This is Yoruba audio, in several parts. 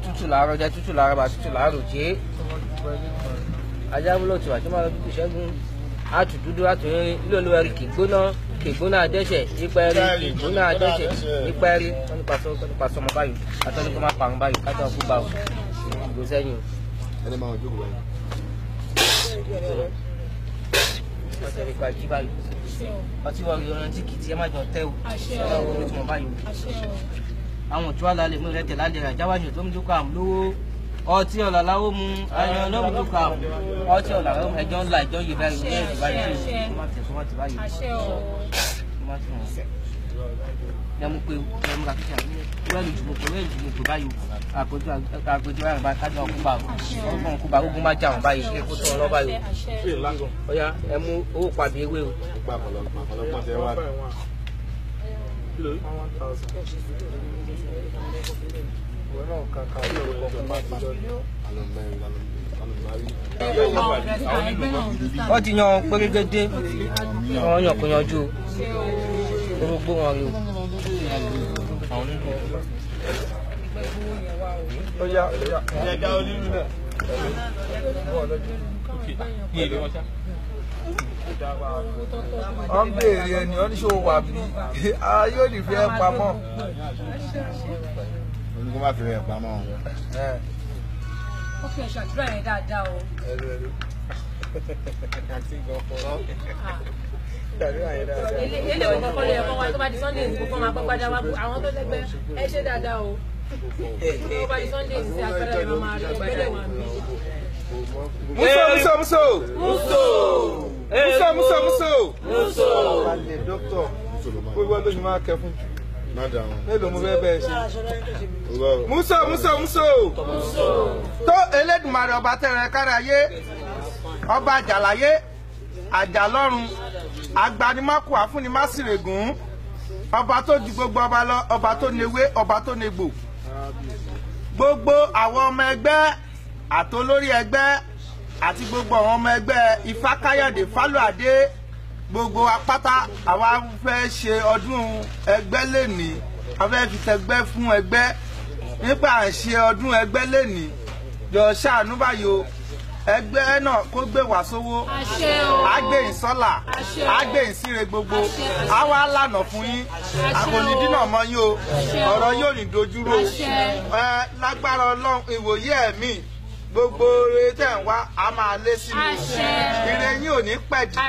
Tútù làárọ̀ jẹ́ tútù làárọ̀ bá tútù làárọ̀ jẹ́ ajábúlò tí wà tí máa lọ tútù ṣẹ́gun àtù dúdú àtù rírin ilé olúwẹ̀rí kì gbóná kì gbóná adẹ́ṣẹ̀ ipa ẹ̀rí kì gbóná adẹ́ṣẹ̀ ipa ẹ̀rí wọ́n nípa sọmọ báyìí àtọ́ni kó má parun báyìí kájọ kú bá o ìgbó sẹ́yìn o. Ẹni máa jókòó báyìí. Ọ̀sẹ̀ rẹ̀ gba jí báyìí ọtí wọ́n rí ọ̀rọ̀ tí kì í tí ẹ má jọ tẹ́ o ẹ wọ́n báyìí àwọn òtún àlàlẹ̀ mú rẹ̀tẹ̀ lálẹ́ rẹ̀ jáwájú tó ń dúkọ̀ àmú lówó ọtí ọ̀là láwó mu ayọ̀ ló ń dúkọ̀ àmú ọtí ọ̀là láwó mu ẹjọ́ ńlá ẹjọ́ yìí báyìí ní ẹ̀jẹ̀ báyìí tó má tẹ̀ tó má tẹ̀ báyìí tó má tẹ̀ wọ́n. Lẹ́mú pé lẹ́mú kàkíkà wẹ́ẹ̀lì jùmọ̀ pé wẹ́ẹ̀lì jùmọ̀ pé báyìí àpèjú àrùn bá kájọ ọkú bá ọgbọ̀n ọkú bá ogun má jà wọ́n báyìí kó tó wọn lọ báyìí. Ọ̀ya ẹ mú owó pàbí ewé o. Wọ́n ti yan pérégedé wọ́n yàn kó yanjú gbogbo wọn rí o. Wọ́n béèrè ẹni wọ́n ní ṣó wà bí ara yóò ní fi ẹ́ pamọ́. Oníkó má fi rẹ̀ pamọ́. Ó fi ẹ̀ṣọ́ àdúrà yẹn dáadáa o. Ilé ìwé kọ́kọ́ lè ẹ̀kọ́ wa tó bá di Sunday ìsìnkú kọ́ máa pẹ́ padà wá àwọn tó lẹ́gbẹ́ ẹ ṣe dáadáa o. Tó bá di Sunday ìsìnkú agbára ẹ̀ máa rí ẹgbẹ́ lè wà mí. Muso muso muso. Muso. Muso muso muso. Muso. Balẹ̀ dókítọ̀ gbogbo ọdún ni máa kẹ fún jù. Mélòó mo fẹ́ bẹ́ẹ̀ ṣe. Muso muso muso. Tó Elédùmarè ọba tẹ̀rẹ̀ káráyé ọba àjàláyé àjàlọ́run agbanimákù àfúnimásìrègùn ọba tó ju gbogbo ọba lọ ọba tó newé ọba tó negbò. Gbogbo àwọn ọmọ ẹgbẹ́ àtolórí ẹgbẹ́ àti gbogbo àwọn ọmọ ẹgbẹ́ Ifákáyọ̀dé Fálúadé gbogbo apáta àwa fẹ́ ṣe ọdún ẹgbẹ́ lẹ́nìí a fẹ́ fi tẹgbẹ́ fún ẹgbẹ́ nípa à ń ṣe ọdún ẹgbẹ́ lẹ́nìí jọ ṣàánú báyìí o ẹgbẹ́ náà kó gbé wá sówó á gbé ìsọ́là á gbé ìsíre gbogbo á wá lànà fún yín àkònídínà mọ́ yín o ọ̀rọ̀ yóò ní dojúrò ẹ lágbára Ọlọ́run ìwòye ẹ̀mí gbogbo oore tẹ̀ ń wá a máa lé sí i ire yín ò ní pẹ̀jù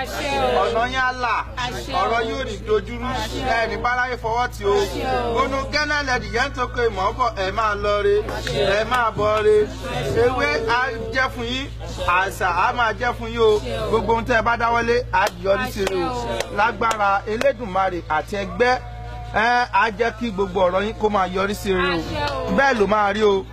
ọ̀nà yín á là ọ̀rọ̀ yín ò ní dojúrú ẹni báráyé fọwọ́ tì o gbónú gẹ́nẹ́lẹ̀ dìyẹ́ ń tókè mọ́ bọ̀ ẹ̀ máa lọ re ẹ̀ máa bọ̀ re ewé á jẹ́ fún yín àṣà á máa jẹ́ fún yín o gbogbo ohun tẹ́ ẹ bá dáwọ́lé á yọrí sí i o lágbára Elédùmarè àti ẹgbẹ́ ẹ á jẹ́ kí gbogbo ọ̀rọ̀ yín kó máa yọrí sí i o bẹ́ẹ̀ ló máa rí o.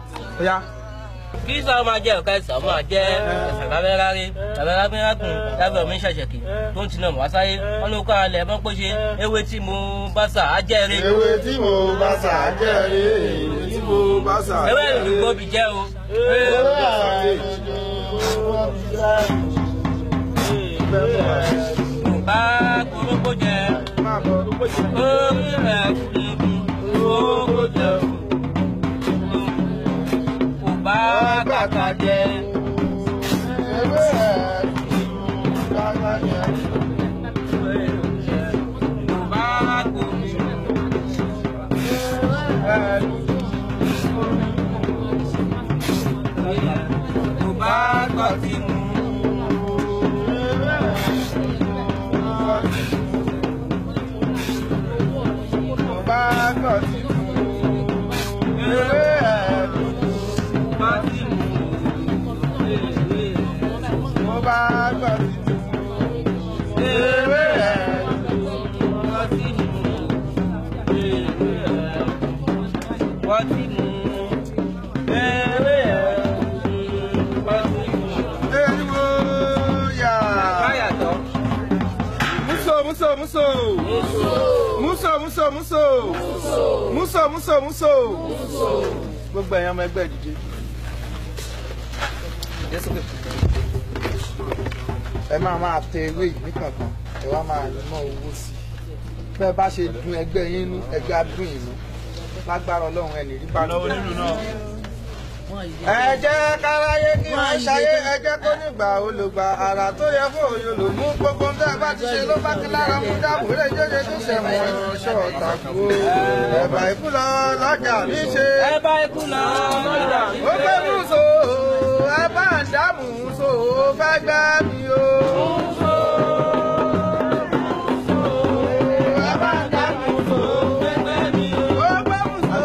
Kí sọ máa jẹ ọ̀ka ẹ̀sán máa jẹ ẹ̀sán lábẹ́ rárí lábẹ́ rákùn lábẹ́ omi ṣàṣẹ̀kì tó ń tinú wá sáyé wọn ló kọ́ alẹ̀ mọ́ pé ṣe ewé tí mo bá sà á jẹ́ rí. Ewé tí mo bá sà á jẹ́ rí. Ewé tí mo bá sà á ewé ìlú gbòbí jẹ́ o. Bá korókó jẹ orí rẹ̀ kúrò jẹ kò bá kàkà jẹ. Kò bá kò kò bá kọ̀tí mu. Kò bá kọ̀tí mu. Ewé ẹ̀ Kọ̀tí mu. kò bá kọ̀tí mu. Ewé ẹ̀ Kọ̀tí mu. Kọ̀tí mu. Ewé Muso. Muso muso muso. Gbogbo ẹ̀yin ọmọ ẹgbẹ́ dìde. Ẹ máa máa tẹ ewé yìí níkànkan, ẹ wá máa ná owó sí i. Bẹ́ẹ̀ bá ṣe dun ẹgbẹ́ yín nú, ẹgbẹ́ á dùn yín nú. Lágbára Ọlọ́run ẹ lè rí bá ẹ jẹ́ káráyé kí wọ́n ṣayé, ẹ jẹ́ kó nígbà olùgbà àrà tó yẹ fún òye lò mú gbogbo ń tẹ́ bá ti ṣe ló bá ti lára mú dáàbò rẹ̀ jẹ́jẹ́ tó ṣẹ̀mọ̀ ṣọ́ tàkó. Ẹ̀bà ikú lọ lọ́jà mi ṣe. Ẹ̀bà ikú lọ lọ́jà mi ṣe. Ó gbé mùsò, ẹ̀bà ń dá mùsò, fẹ́ gbẹ́ mi o. Ẹ̀bà ń dá mùsò, fẹ́ gbẹ́ mi o. Ó gbé mùsò.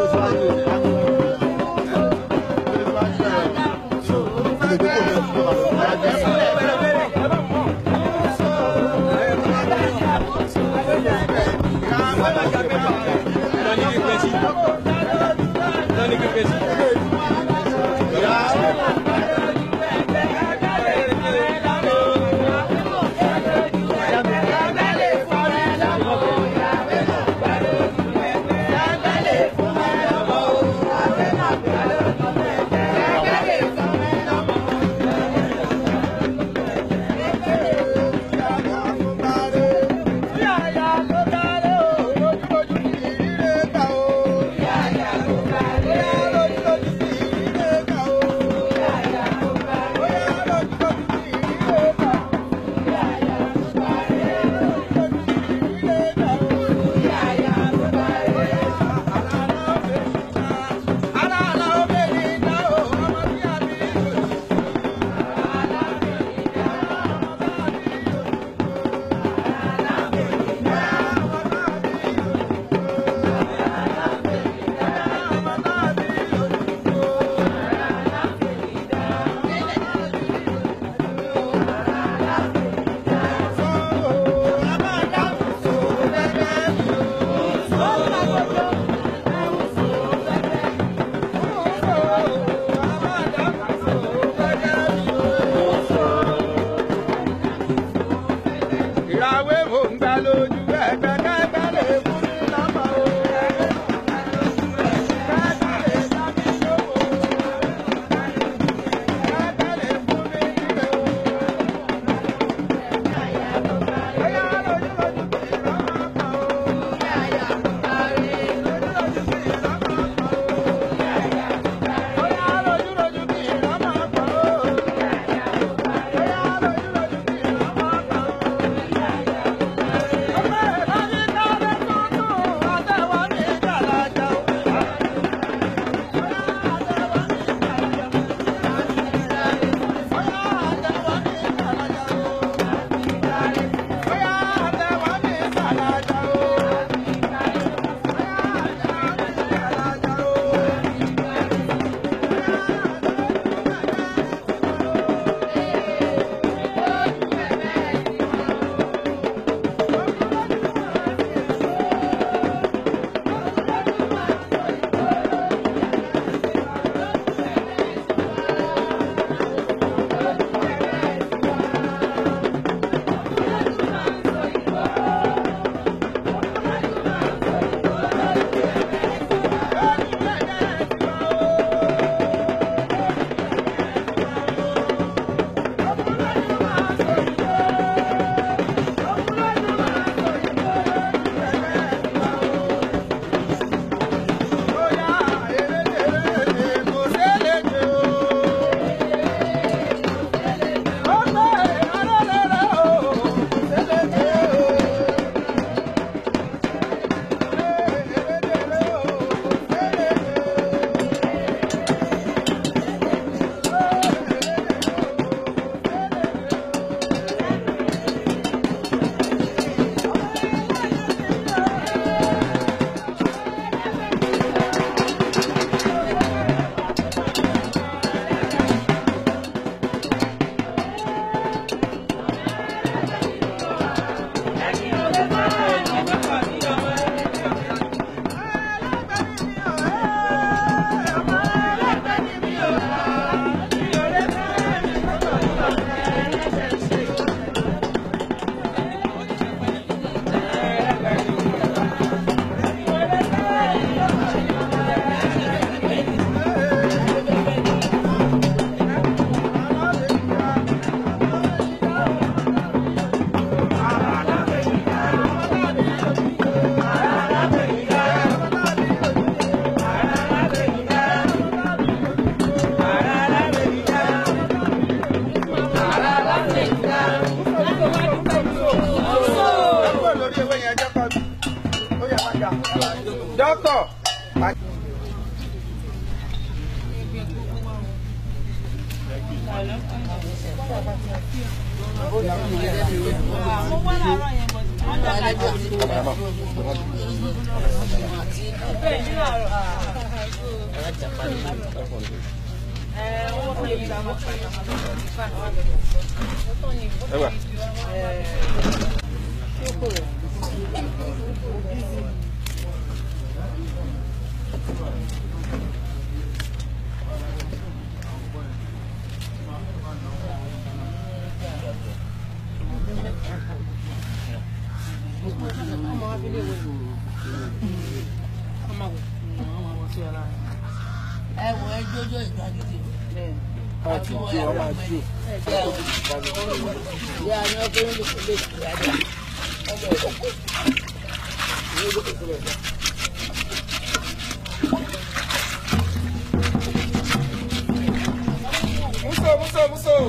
Muso, muso, muso.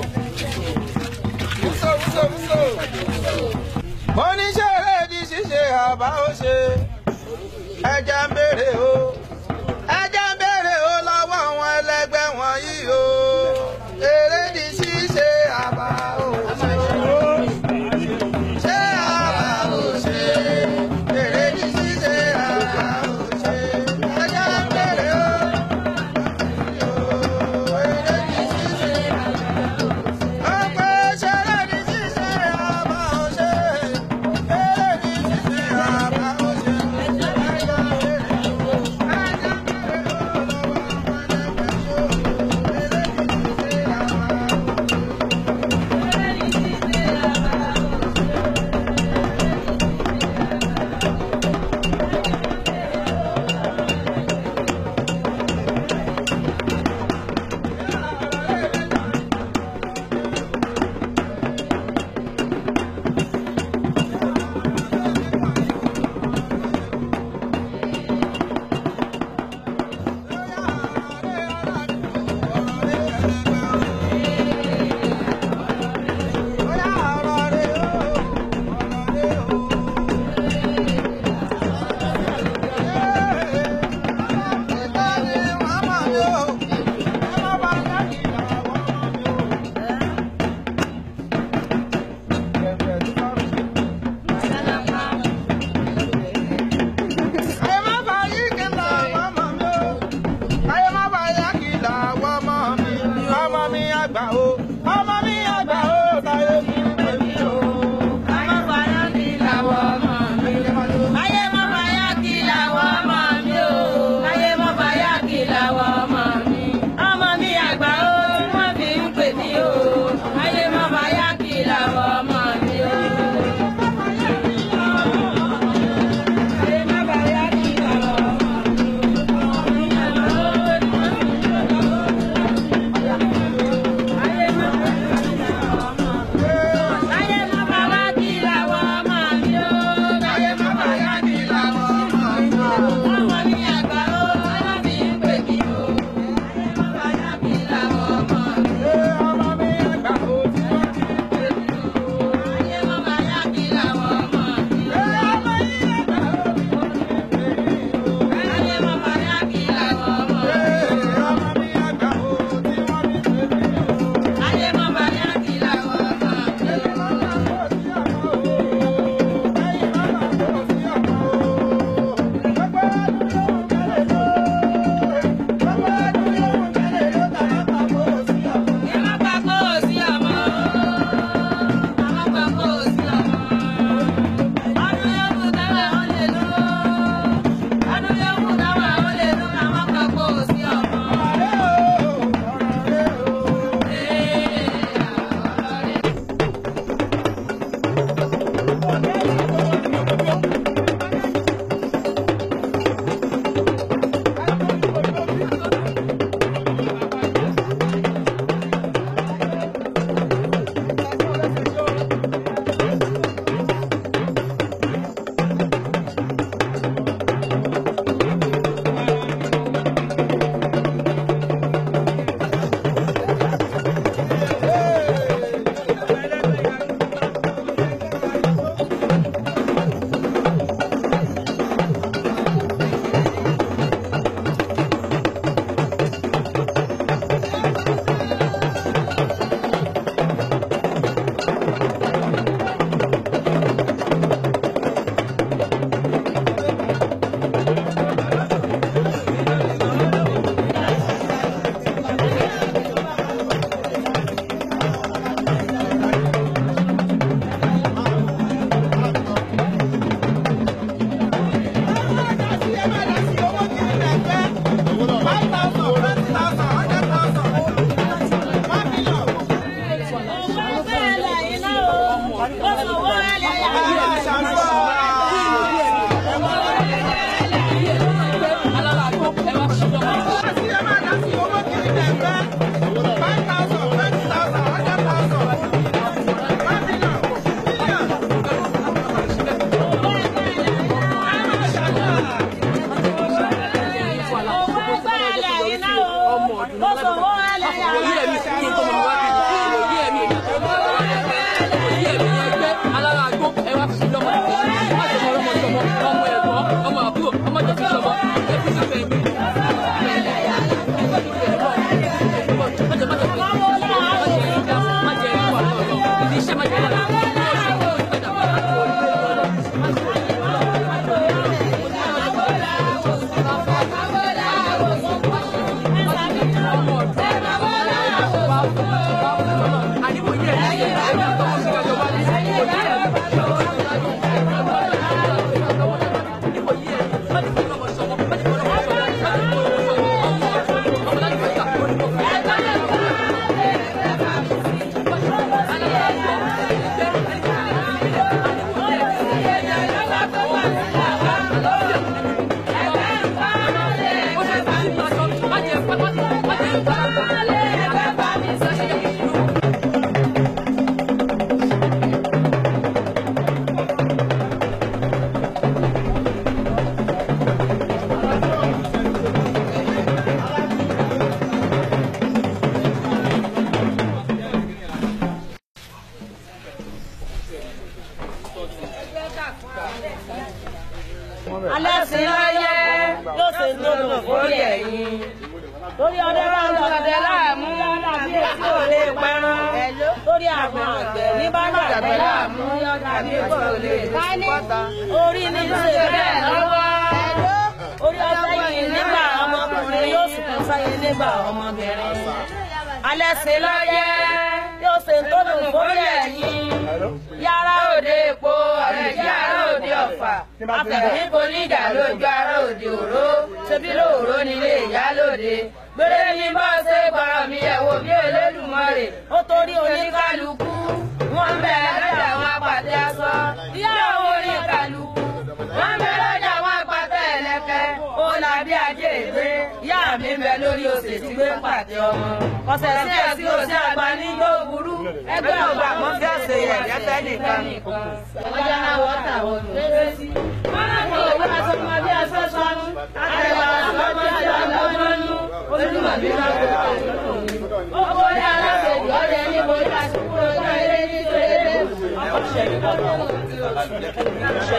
Muso, muso, muso. Mo ní ṣeré di ṣíṣe àbá ó ṣe. Ẹja ń béèrè o. Ẹja ń béèrè o lọ́wọ́ àwọn ẹlẹgbẹ́ wọ̀nyí o. Eré di ṣíṣe àbá ó ṣe. Ṣé àbá ó ṣe? Eré di ṣíṣe àbá ó ṣe. Ẹja ń béèrè o. Eré di ṣíṣe àbá ó ṣe. Ọpẹ́ ṣeré di ṣíṣe àbá ó ṣe. Eré di ṣíṣe àbá ó ṣe. Ẹja ń béèrè o.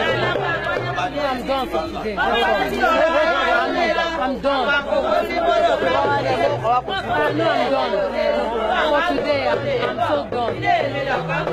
I'm done for today. I'm done. No, I'm done. For today, I'm so done.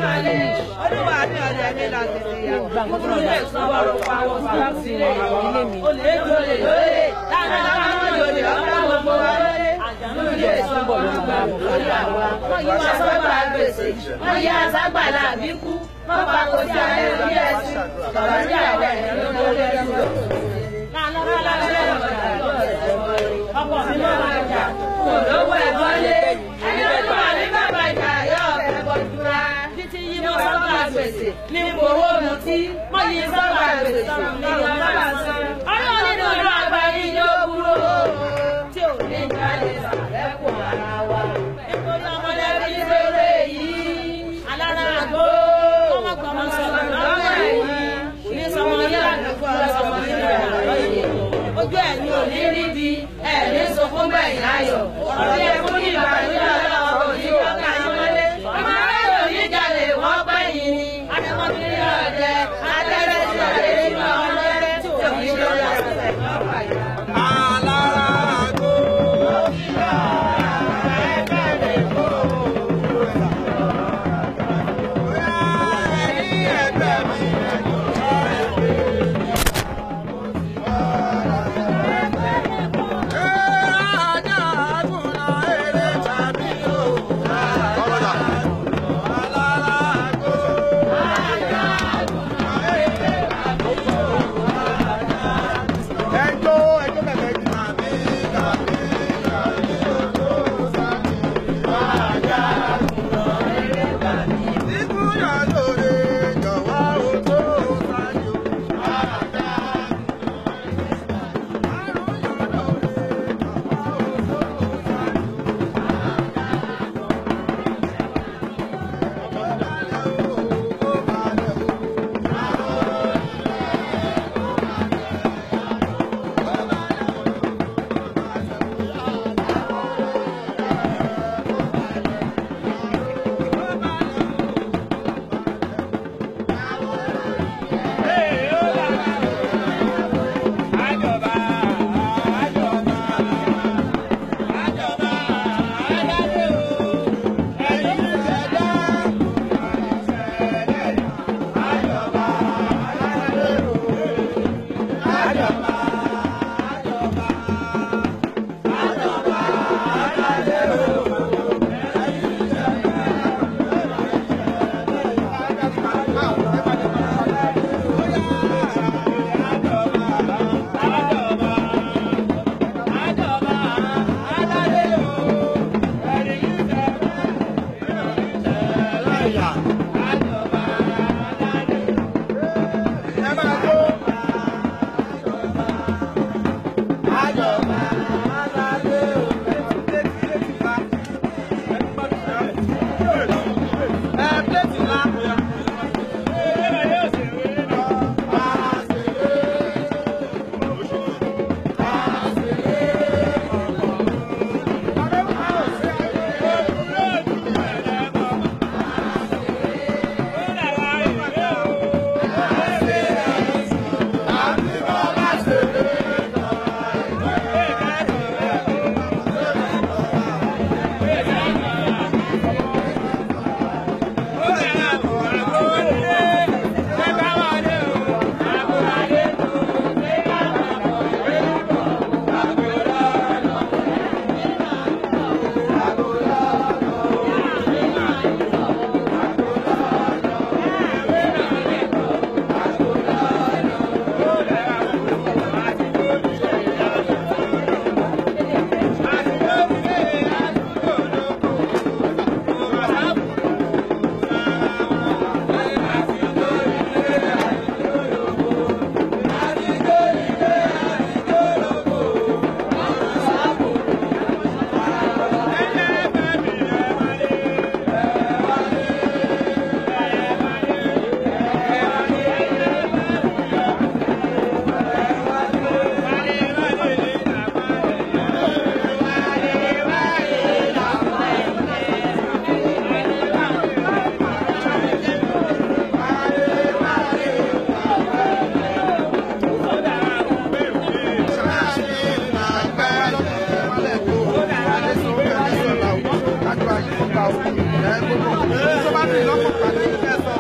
Finish. Ojú ẹ̀yin ò ní rí bí ẹ̀mí sunkún gbẹ̀yìn ayọ̀. Ọ̀rọ̀ yẹ fún ìbànújẹ́ ọlọ́run òní ọkà yín mọ́lé. Ọmọ aráyò ní jalè wọ́n pẹ́yìn ni. Adémọ́bìnrin ọ̀dẹ adẹ́rẹ́ tí ọ̀dẹ nínú ọlọ́rẹ́ tí ò ní lórí àṣẹ ìfọ̀fàyà. Alára àgbo. Ẹ̀yin ẹgbẹ́ mi. Ajá àgùnà eré tàbí. Tó bá ní ìlọ́pọ̀ pàdé ẹ sọ.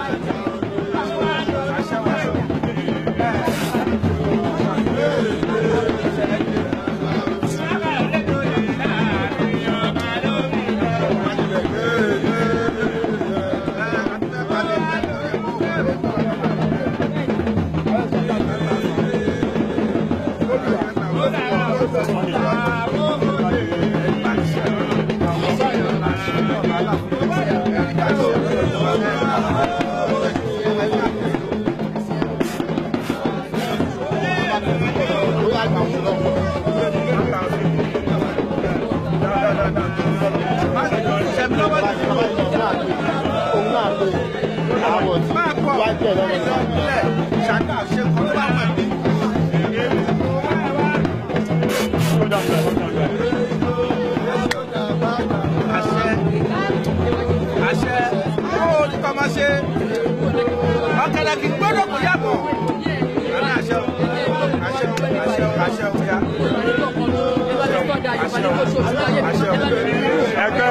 Ẹgbẹ́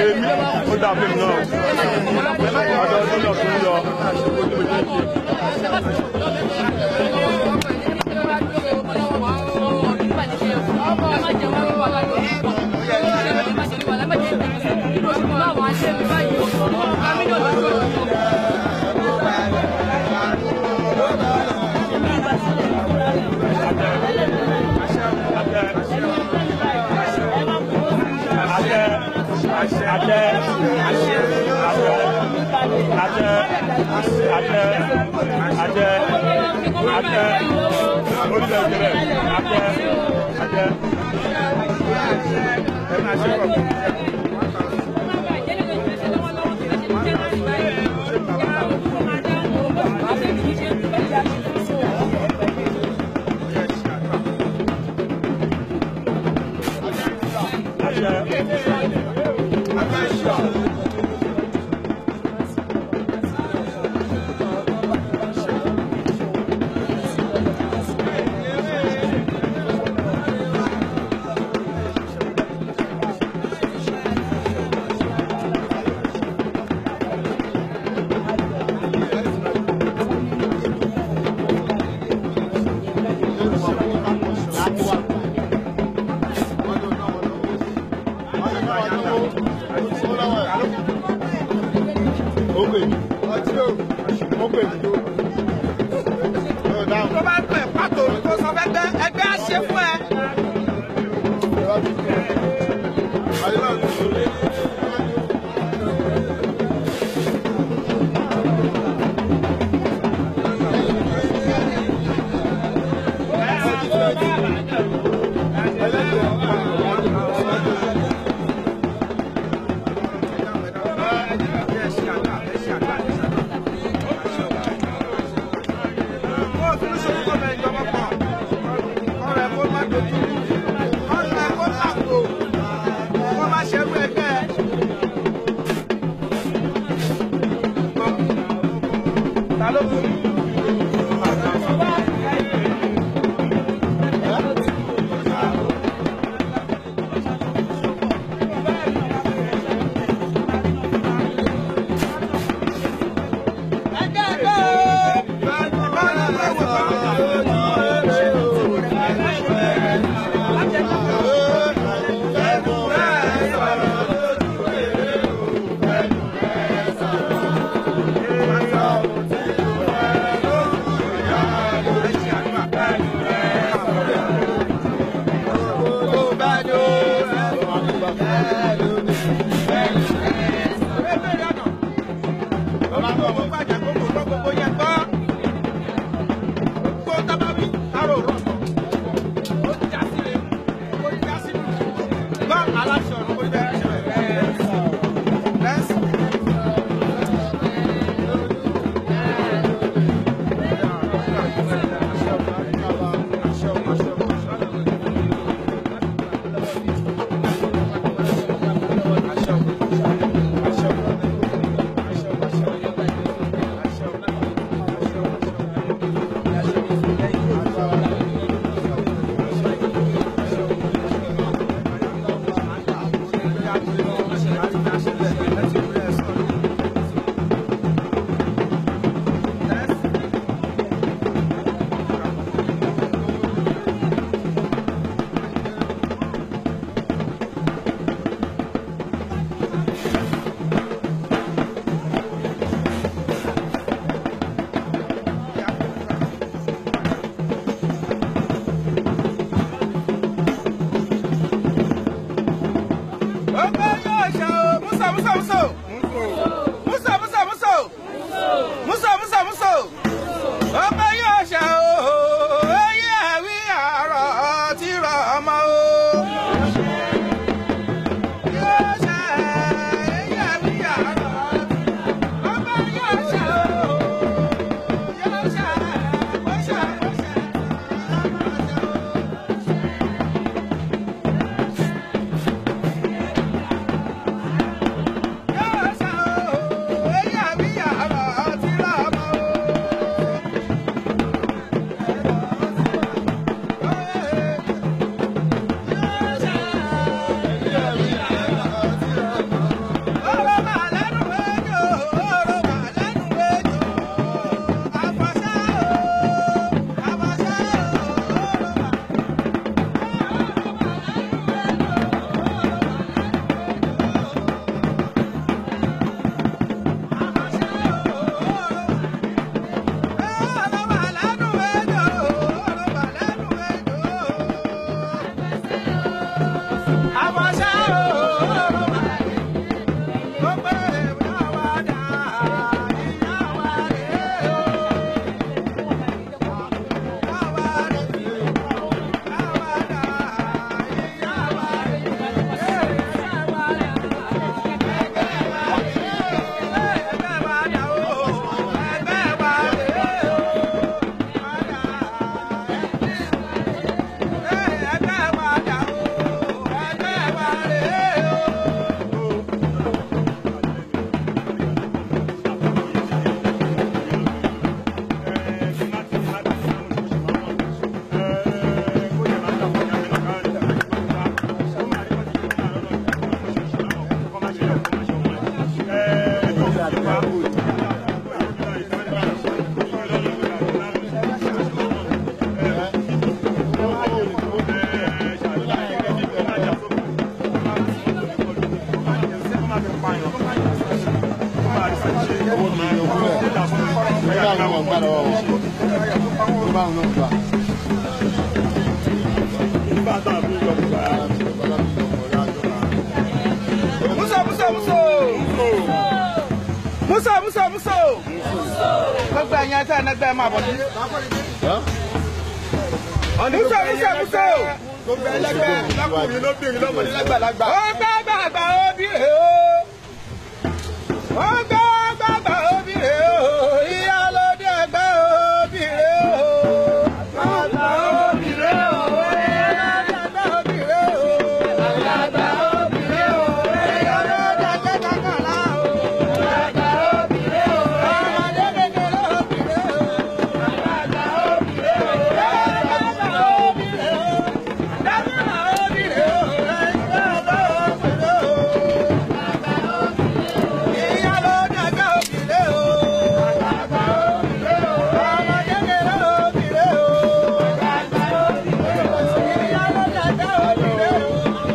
èmi ó dà fún mi náà ọdọọdún náà tún yọ. Tó bá pẹ̀ pàtó tó sọ fẹ́ ẹgbẹ́ á ṣe fún ẹ. Thank you. Muso, muso, muso. Muso, muso, muso. Gbogbo ẹ̀yin ẹsẹ̀ ẹ̀nẹ́gbẹ́ máa bọ̀ sí. Muso, muso, muso. Gbogbo ẹlẹ́gbẹ́ lọ́kùnrin lóbìnrin lọ́mọdé lágbàlagbà. Ó gbá gbàgbà obìnrin o. Ó gbá gbàgbà obìnrin o. Ìyálóde ẹgbẹ́ obìnrin o. Gbàgbà obìnrin o. Ìyálóde ẹgbẹ́ obìnrin o. Gbàgbà obìnrin o. Ìyálóde ẹgbẹ́ kankànlá o. Gbàgbà obìnrin o. Ọmọdé kékeré obìnrin o. Gbàgbà obìnrin o. Gbàgbà obìnrin o. Gbàgbà obìnrin o. Gbàgbà obìnrin o. Ìyálóde ẹgbẹ́ obìnrin o. Gbàgbà obìnrin o. Ọmọdé kékeré obìnrin o. Gbàgbà obìnrin o. Ìyálóde ẹgbẹ́ obìnrin o.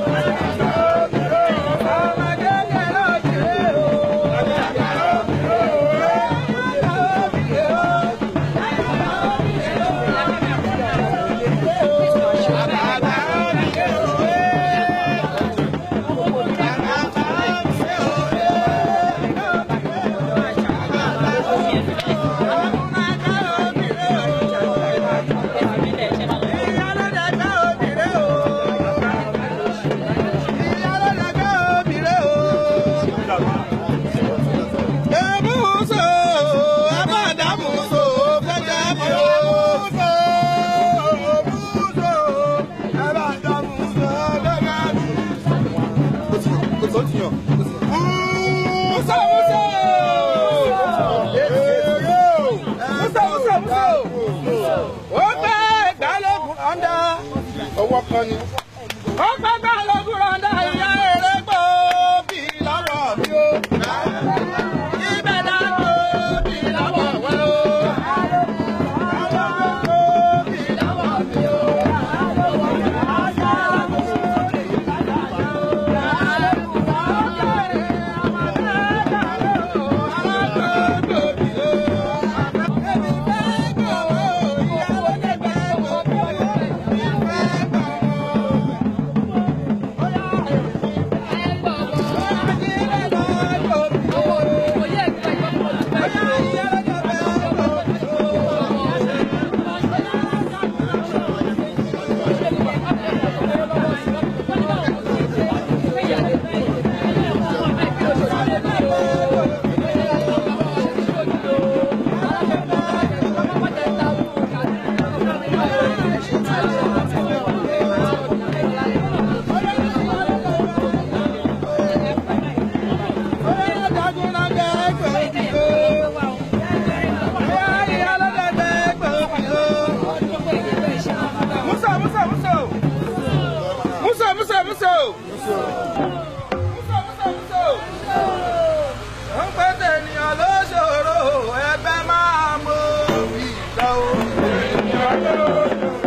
Gbàgbà obìnrin o. Ọmọdé kékeré obìnrin o. Gbàgbà obìnrin o. Gbàgbà obìnrin o. Musa, Musa! Musa, Musa, Musa! Ó pẹ́ gbálógún ọ̀ndà. Ọwọ́ kan ni. Ó pẹ́ gbálógún ọ̀ndà ìyá eré gbòógì lọ́rọ̀ mi o. Ibẹ̀ dá gbòógì lọ́wọ́ wẹ́ o. Gbòógì lọ́wọ́ mi o. Musa, Musa, Musa. Musa, Musa, Musa. Musa, Musa, Musa. Ń pẹ́ tènìyàn ló ṣòro, ẹgbẹ́ máa mú ìgbà o. Ènìyàn ló ṣòro.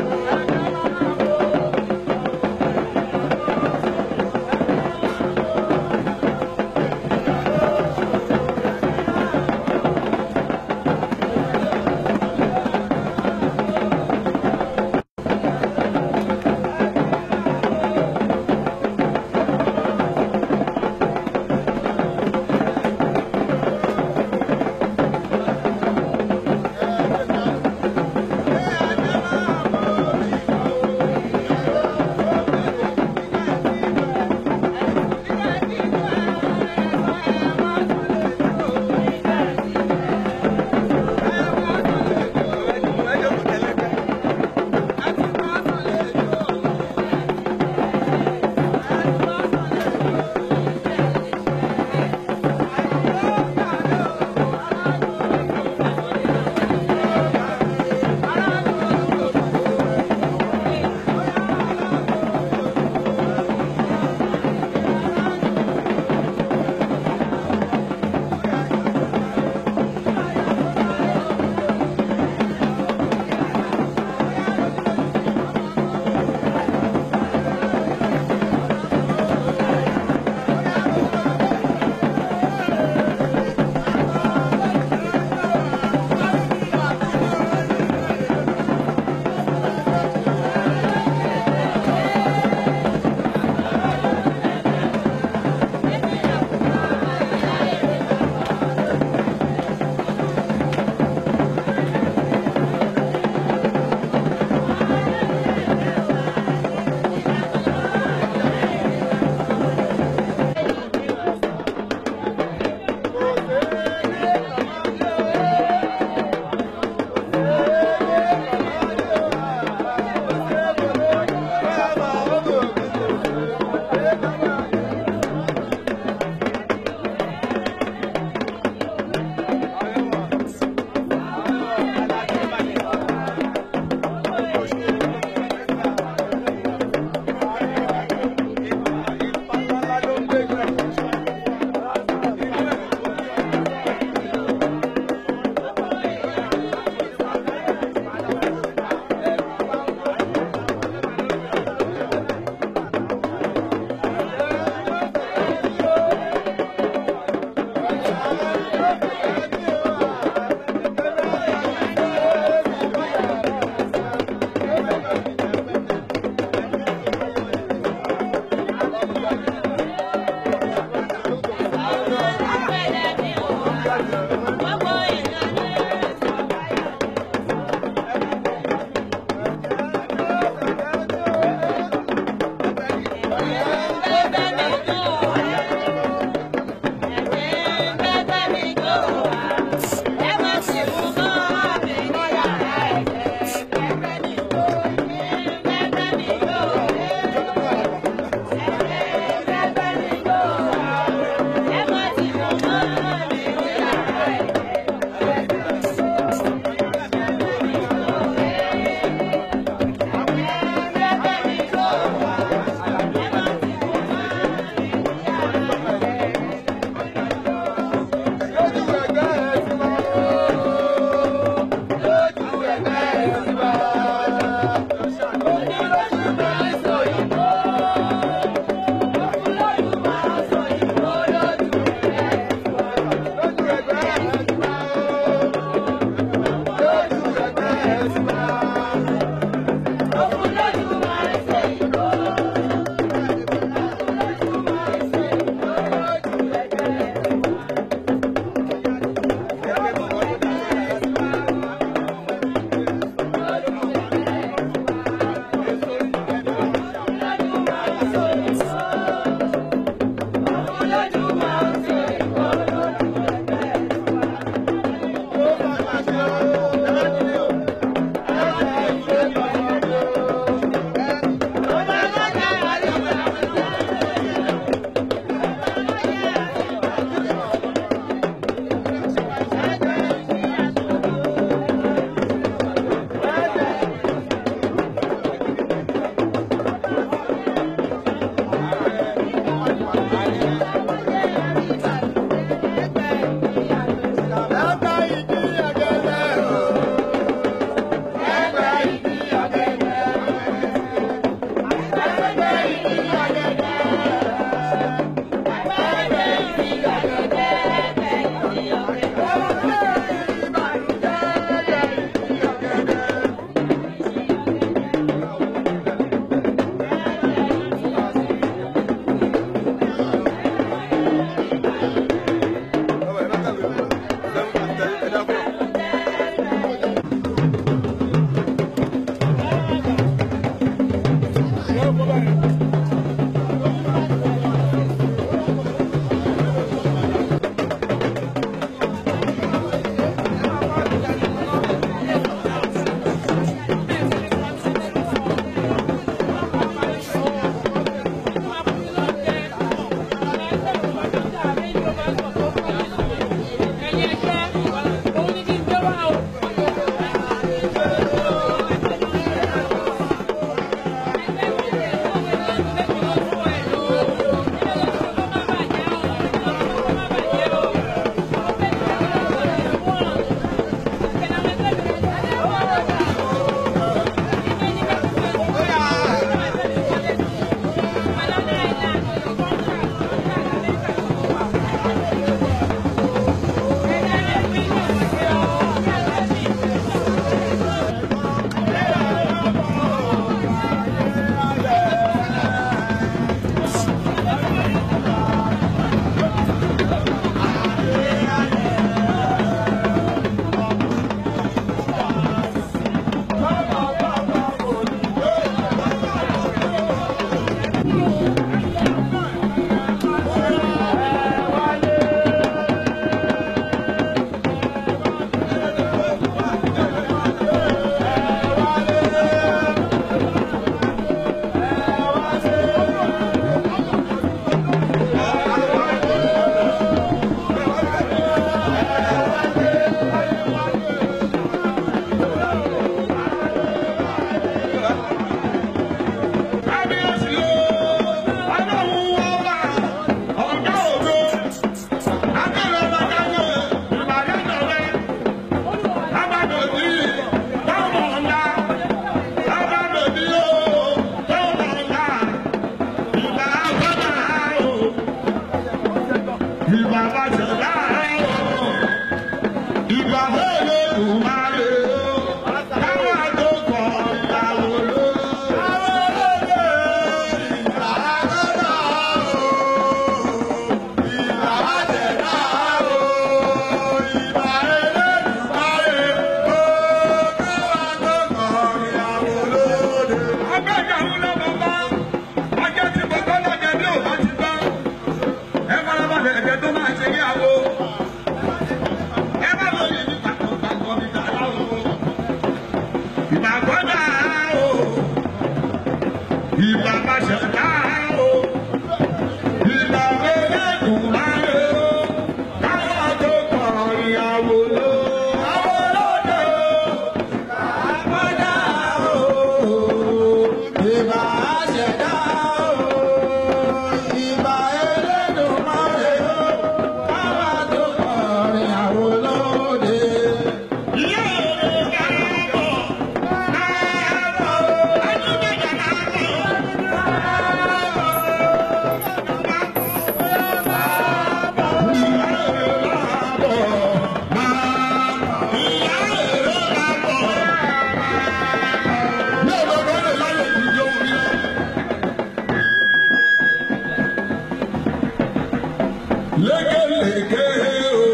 Lékelèké o,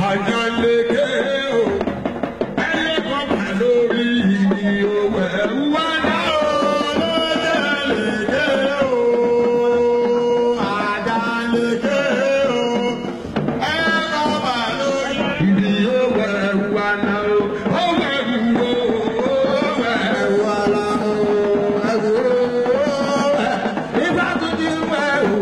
àjànléké o, ẹlẹ́kọ̀ọ́ lórí ìdí òwe wá náà lékelèké o, àjànléké o, ẹlẹ́kọ̀ọ́ lórí ìdí òwe wá náà o, òwe wo òwe wá náà o, ẹ̀wò ìgbà tó ti wẹ̀ wò.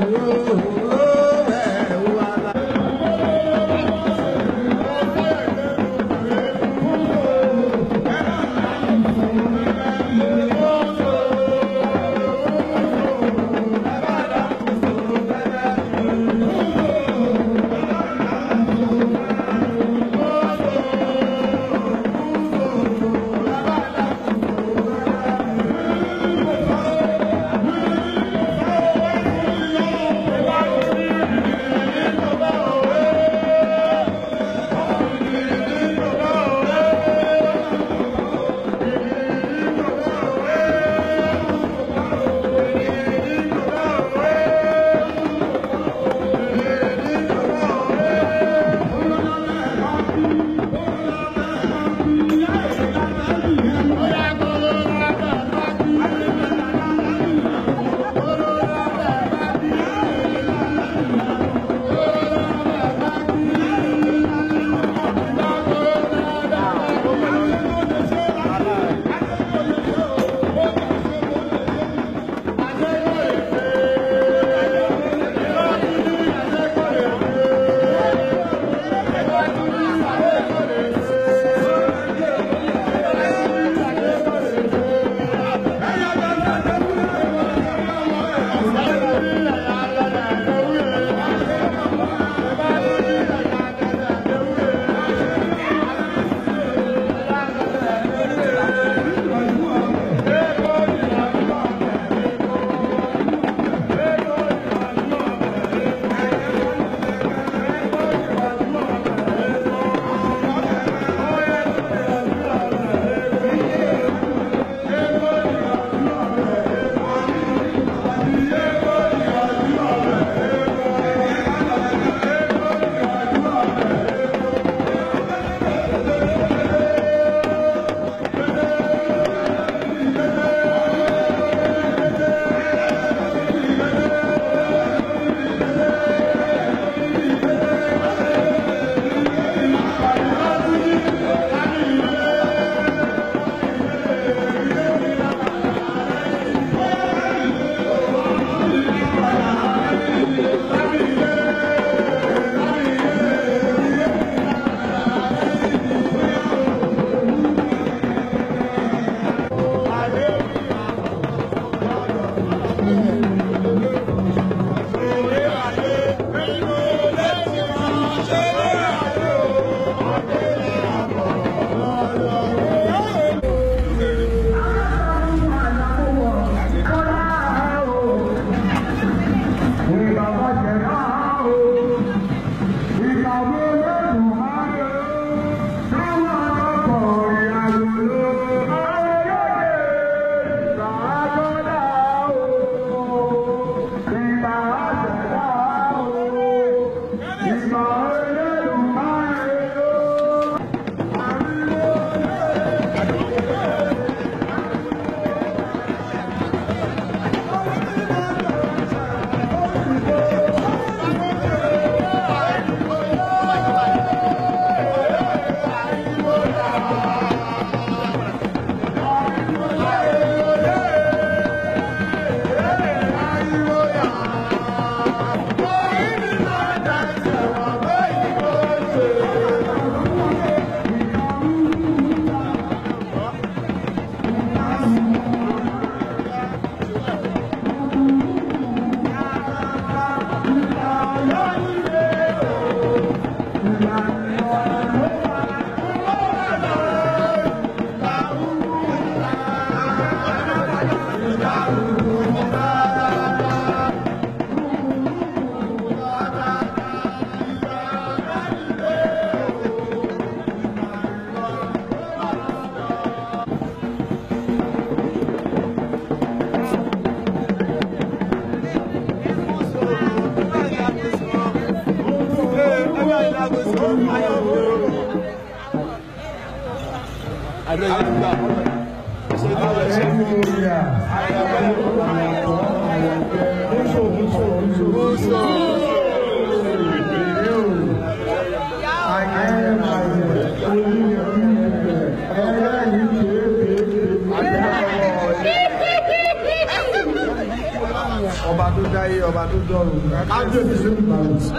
Ọba tó dáyé, ọba tó dọ̀run. Kábíyèsí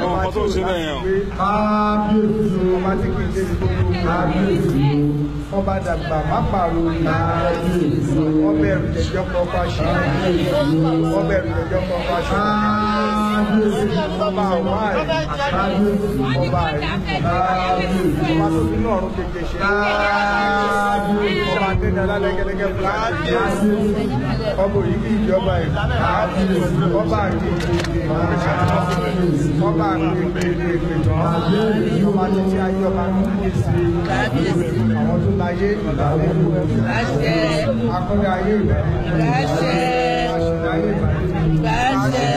ọmọ tó ṣe bẹ́ẹ̀ yẹn o. Kábíyèsí ọba tí kì í ṣe gbogbo. Kábíyèsí ọba dàgbà má pààrọ̀. Kábíyèsí ọbẹ̀ ẹ̀rù jẹjọ́ kọ́ fáṣọ. Ọbẹ̀ ẹ̀rù jẹjọ́ kọ́ fáṣọ. Kábíyèsí ọba àwọn àrẹ. Kábíyèsí ọba àrẹ. Kábíyèsí ọba tó fi náà ọ̀run keje ṣe. Kábíyèsí ọba tẹ́lẹ̀ alálẹ́gẹ́lẹ́gẹ́ fúlá. Kábíyèsí ọba òyìnbí ìjọba ìlú. Kábíyèsí ọba àgbègbè ọba àgbègbè tán ọba títí ayé ọba kábíyèsí àwọn tó láyé ìbàlẹ̀ akọ́lé ayé ìbàlẹ̀ àṣìlẹ̀ ayé ìbàlẹ̀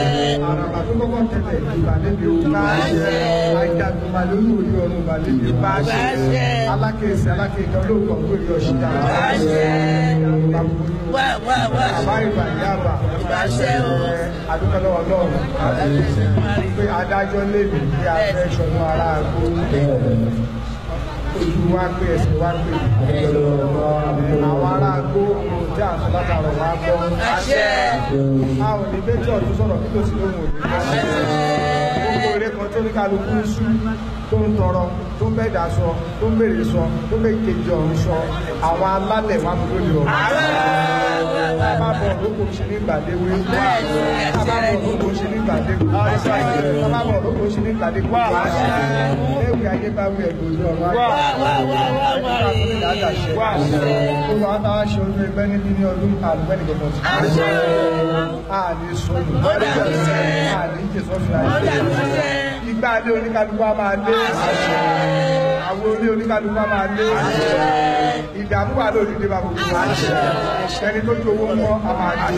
àràbà tó kọ́kọ́ tẹ̀lé ìbàlẹ̀ bí o ajagunba lórí orí ọ̀run ìbàlẹ̀ bí o alákèésí alákèésí olóògùn ọ̀gbìn ọ̀ṣìdá àbá ìbàlẹ̀ àbà adúpẹ́ lọ́wọ́ Ọlọ́run pé adájọ́ lè mí pé a fẹ́ sọnù ara àgbo ojú wa pé ẹsẹ̀ wa pé àwọn ará àgbo tí à ń sọ látàrọ̀ wa gbọ́ a ò ní bẹ́tẹ̀ ọ̀tún sọ̀rọ̀ kí ló sì lóhùn òní gbogbo eré kan tó ní kálukú ń sú tó ń tọrọ tó ń bẹ̀dà sọ tó ń bèrè sọ tó ń bẹ̀ kejì ọ̀run sọ àwọn alálẹ̀ wa gbogbo lè ọ̀run. Bàbá òrókò ṣe ní gbàdéwé. Bàbá òrókò ṣe ní gbàdéwé. Bàbá òrókò ṣe ní gbàdéwé. Léwu ayé bá wí ẹ̀gbọ́n ojú ọ̀run ayé. Gbogbo àwọn táwa ṣe ọdún ẹgbẹ́ níbí ní ọdún àlùfẹ́ ní gbogbo ọ̀sán. Àní sọnù. Àní jésọ́fìn ayé. Ìgbà adé oníkálukú á máa lé. Àwọn olé oníkálukú á máa lé. Ìdààmú wà lórí dé bá gbogbo wa. Ẹni tó ju owó mọ́ a máa di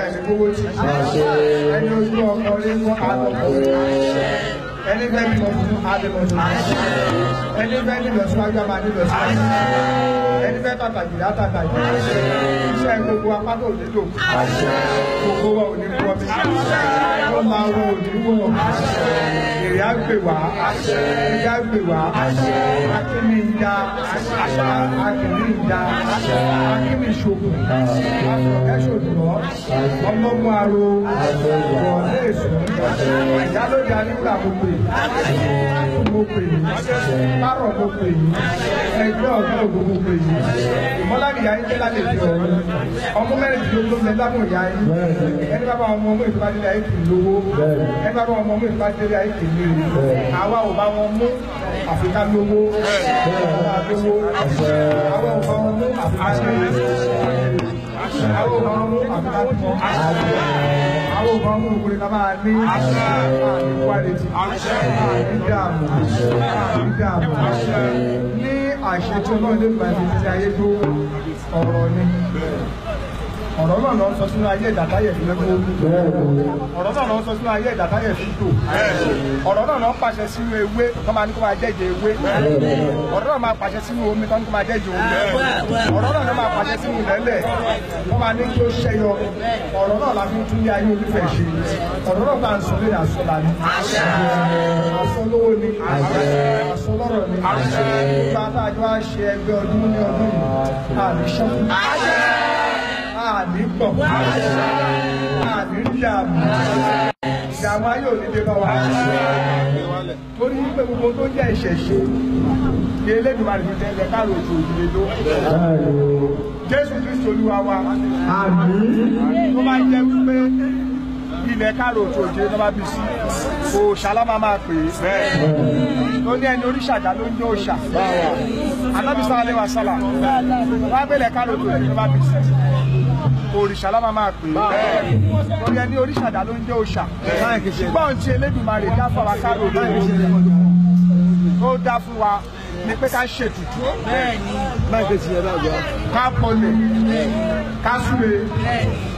ẹni gbówó tì. Ẹni ojú ọkọ rí mọ́ àlọ́kọ. Ẹni fẹ́ bímọ fún àdèmọ̀tò. Ẹni fẹ́ nílọ síwájú a máa nílọ síwájú. Ẹni fẹ́ tàtàjì látàtàjì. Iṣẹ́ gbogbo apátó ò nílò. Gbogbo wa ò ní wọ́ mi. Wọ́n máa wọ ò ní wọ̀. Èrè á gbè wá. Èrè á gbè wá. Akíní ìjà. Akíní ìjà. Akíní ìṣògùn. Afọ̀kẹ́ṣòdùrọ̀. Ọlọ́mú aro. Wọ̀lé èso. Ìyálóde anígbà mo pè. Mo pè. Kárọ̀ mo pè. Ẹgbẹ́ ọ̀gá ògùn mo pè. Ìmọ̀lá nìyá yín jẹ́ lálẹ́ ìdí ọ̀run. Ọmọ mẹ́rìndínlógún ló ń bẹ lámù ìyá yín. Ẹni bá bá ọmọ ọmọ ìfipá délé ayé kì í lówó. Ẹni bá bá ọmọ ọmọ ìfipá délé ayé kì í lóore. Àwa ò bá wọn mú àfikà lówó. Àwa ò bá wọn mú àfikà lówó. Àwa ò bá wọn mú àfikà lówó. Àwa ò bá wọn mú òkúri ká máa ní àní kwaliti. Àní dààmú. Àní dààmú. Ní àṣẹ tí Ọlọ́run lè gba ibi títí ayé tó ọ̀rọ̀ ni. Ọ̀rọ̀ náà lọ sọ sínú ayé ìdàtáyẹ̀ fi lẹ́gbọ́. Ọ̀rọ̀ náà lọ sọ sínú ayé ìdàtáyẹ̀ fi tò. Ọ̀rọ̀ náà lọ pàṣẹ sínú ewé tó máa ní kó máa jẹ́jẹ ewé. Ọ̀rọ̀ náà máa pàṣẹ sínú omi tó ní kó máa jẹ́jẹ omi. Ọ̀rọ̀ náà lọ máa pàṣẹ sínú ilẹ̀lẹ̀ tó máa ní kí ó ṣẹ́yọ. Ọ̀rọ̀ náà la fi ń tún ní ayé onífẹ̀ ṣe. Ọ̀rọ̀ náà máa ń sọ lórí àsọlá ni. Àsọ lówó ni. Àsọ lọ́rọ̀ ni. Nígbà tá a jọ wá ṣe ẹgbẹ́ ọdún ní ọdún yìí, àní ṣọ́kù. Àní pọ̀, àní dààmú, ìdààmú ayé ò ní dé bá wa. Torí pé gbogbo tó jẹ́ ìṣẹ̀ṣe ní Elédùmarè fi tẹ́lẹ̀ káàró ojú òjìlé ló. Jésù Kristi Olúwa wa. Tó bá jẹ́ wípé ilẹ̀ káàró ojú òjìlé tó bá bí sí, òòṣà lá máa pè é. Tó ní ẹni oríṣàdá ló ń jẹ́ òòṣà. Ànábì sallallahu alaihi wasallam. Wọ́n á gbélé káàró ojú òjìlé tó bá bí sí. Òrìṣà lá máa pè é. Torí ẹni oríṣàdá ló ń jẹ́ òòṣà. Ṣùgbọ́n tí Elédùmarè dá fún wa káàró ojú òjìlé tó dá fún wa ni pé ká ṣètùtù. Ká pọlẹ̀, ká súre,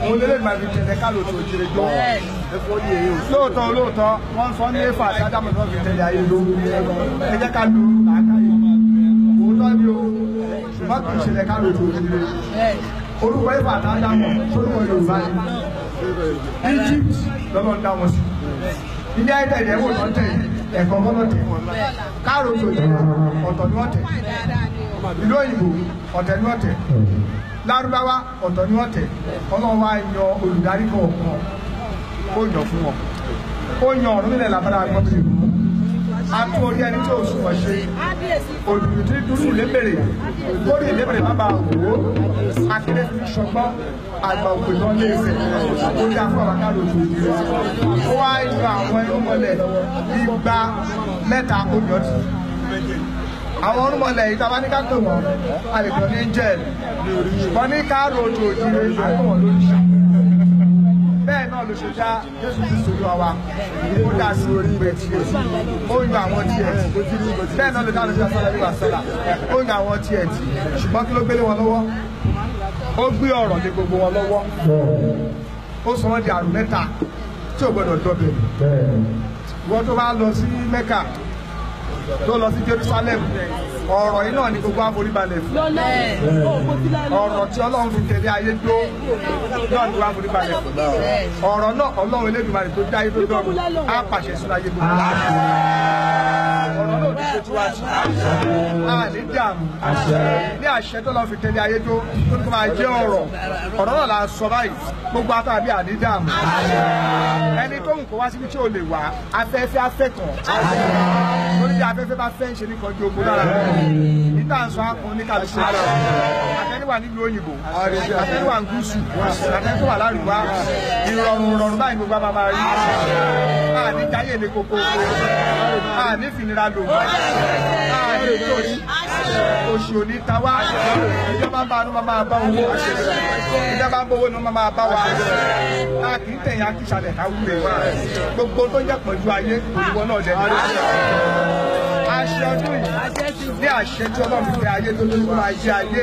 òun lè máa fi tẹ̀lé ká lòtò òjìrè jọ. Lóòótọ́ lóòótọ́, wọ́n sọ ní Éfà àti Ádámù tó fi tẹ̀lé ayé ló. Ẹ jẹ́ ká lu làákàyè. Òótọ́ ni o, Ṣùgbọ́n kì í ṣe lẹ́ka lójú òjìire. Orúkọ Ifá àtàdámọ̀ sórúkọ Yorùbá ni. Egypt lọ́lọ́ ń dá wọn sí. Ilé ayé tẹ̀lé ẹ̀wò tó ń tẹ̀ ẹ̀kọ́ kọ́ tẹ̀. Káàró tó yẹ ọ̀tọ̀ ni wọ́n tẹ̀. Ìlú òyìnbó ọ̀tẹ̀ ni wọ́n tẹ̀. Lárúbáwá ọ̀tọ̀ ni wọ́n tẹ̀. Ọlọ́run wá yan olùdarí kọ̀ọ̀kan ó yàn fún wọn. Ó yan ọ̀run nílẹ̀ làbára gbọ́dọ̀ ìlú. A tún orí ẹni tí ò sunwọ̀n ṣe. Òdùdú tí dúró lébèrè. Lórí ìlébèrè má bàa wò ó. Akéré fi ṣọgbọ́n àgbà òpè náà lé ìfẹ́. Ó dá fún àwọn akárò tó di rẹ̀. Ó wá yan àwọn irúnmọlẹ̀ 203 ó yàn tì. Àwọn irúnmọlẹ̀ yìí tá a bá ní ká pè wọ́n, a lè pè ní angel. Ṣùgbọ́n ní káàró tó di rẹ̀, à ń pè wọ́n lóríṣà. Bẹ́ẹ̀ náà ló ṣe dá Jésù Kristu Olúwa wa. Ó dá sí orí ìgbẹ́ tiẹ̀, ó yan àwọn tiẹ̀ tì. Bẹ́ẹ̀ náà ló dá lóṣù sálá nígbà sálá, ó yan àwọn tiẹ̀ tì. Ṣùgbọ́n kí ló gbélé wọn lọ́wọ́? Ó gbé ọ̀rọ̀ lé gbogbo wọn lọ́wọ́. Ó sọ wọ́n di àrùn mẹ́ta tí ò gbọ́dọ̀ dọ̀bẹ̀. Ìwọ tó bá lọ sí Mẹ́kà, tó lọ sí Jerusalem, ọ̀rọ̀ yìí náà ni gbogbo àforíbalẹ̀ fún. Ọ̀rọ̀ tí Ọlọ́run fi tẹ̀lé ayé dó náà ni gbogbo àforíbalẹ̀ fún. Ọ̀rọ̀ náà Ọlọ́run Elédùmarè tó dá ayé tó dọ̀run á pàṣẹ sínú ayé gbogbo. Ọ̀rọ̀ náà ò ní ṣe tiwa sí. A ní dààmú. Ní àṣẹ tó lọ́ọ́ fi tẹ̀lé ayé dó tó ní kó máa jẹ́ ọ̀rọ̀. Ọ̀rọ̀ náà la sọ báyìí. Gbogbo àtàbí àní dààmú. Ẹni tó ń kó wá síbi tí ò lè wá, afẹ́fẹ́ afẹ́ kan. Torí bí afẹ́fẹ́ bá fẹ́ ń ṣe ní kọjú ogun lára. Níta ń sọ akun ní kàlùsọ. Àtẹni wà nílùú òyìnbó, àtẹni wà ní gúúsù, àtẹni tó wà láríwá. Ìrọ̀rùn ìrọ̀rùn báyìí gbogbo àmà máa rí. Àní jáyé ní kókó. Àní fìnira lò. Àní tòṣì. Òṣì òní ta wá. Ìjọba ń bá inú máa bá owó. Ìjọba ń bówó inú máa bá wa. A kì í tẹ̀yìn akíṣàlẹ̀ ká wúre. Gbogbo tó ń jẹ́ pọ̀jù ayé, òṣùwọ́ náà jẹ́ ní. Àṣẹ ọdún yìí ní àṣẹ tí Ọlọ́run fi tẹ ayé tó tó máa jẹ ayé,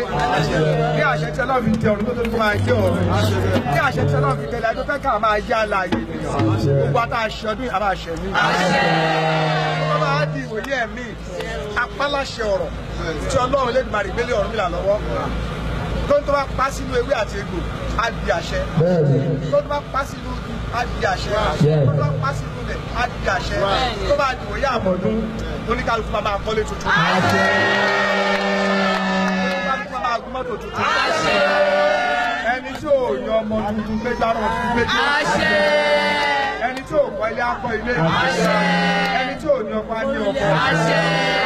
ní àṣẹ tí Ọlọ́run fi tẹ ọ̀run tó tó máa jẹ ọ̀run, ní àṣẹ tí Ọlọ́run fi tẹ ayé tó fẹ́ ká máa jẹ alààyè ènìyàn. Gbogbo ata àṣẹ ọdún yìí a máa ṣẹ mí. Wọ́n máa di ìwòye ẹ̀mí apáláṣẹ ọ̀rọ̀ tí Ọlọ́run Elédùmarè gbélé Ọ̀rúnmìlà lọ́wọ́. Tó ń tó bá pa sínú ewé àti egbò á di àṣẹ. Tó ń tó bá pa sínú igi á di àṣẹ. Tó ń tó bá pa sínú ilẹ̀ á di àṣẹ. Tó bá di ìwòye àmọ̀dún, oníkálukú máa kọ́lé tuntun. Oníkálukú máa gún mọ́tò tuntun. Ẹni tí ò yan ọmọ tuntun gbé gbárùn tuntun gbé jù. Ẹni tí ò kọ́ ilé á kọ́ ilé. Ẹni tí ò ní ọkọ á ní ọkọ.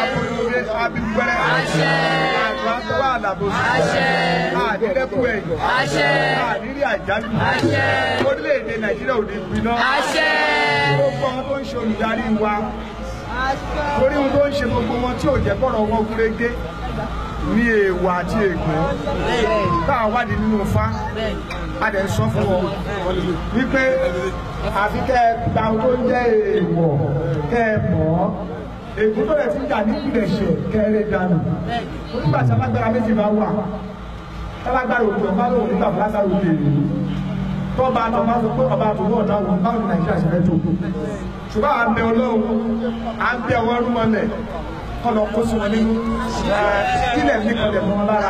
Aboyún abigbẹ́rẹ́. Àgbà tó wà lábòsí. Àdídẹ́kù ẹ̀yìn. Ànírí àjálù. Orílẹ̀-èdè Nàìjíríà ò ní gbiná. Gbogbo àwọn tó ń ṣe olùdarí wa. Torí ohun tó ń ṣe gbogbo wọn tí ò jẹ́ kọ́rọ̀ wọn gúnrégé ní èèwọ̀ àti ègún tá a wádìí nínú Ifá, a dẹ̀ ń sọ fún wọn wípé àfi kẹ́ ẹ gba ohun tó ń jẹ́ èèwọ̀ kẹ́ ẹ mọ̀ ọ́. Ègún tó rẹ̀ ti ń jà ní ìpìlẹ̀ṣẹ̀ kẹ́ ẹ lè dànù. Onígbà tí alágbára méjì bá wà, tálágbára òkè ọba lòun nígbà fún Lásárù òkè èyí. Tọ́ba àtọ́ba sọ pé ọba àtòwọ́ ọ̀dà òun báwo ni Nàìjíríà ṣe fẹ́ tó. Ṣùgbọ́n à ń bẹ Ọlọ́run, à ń bẹ ọwọ́ rúmọlẹ̀ kọ́ lọ kó sí wọn nínú. Kílẹ̀ ní kọlẹ̀ mọ́ wọn lára.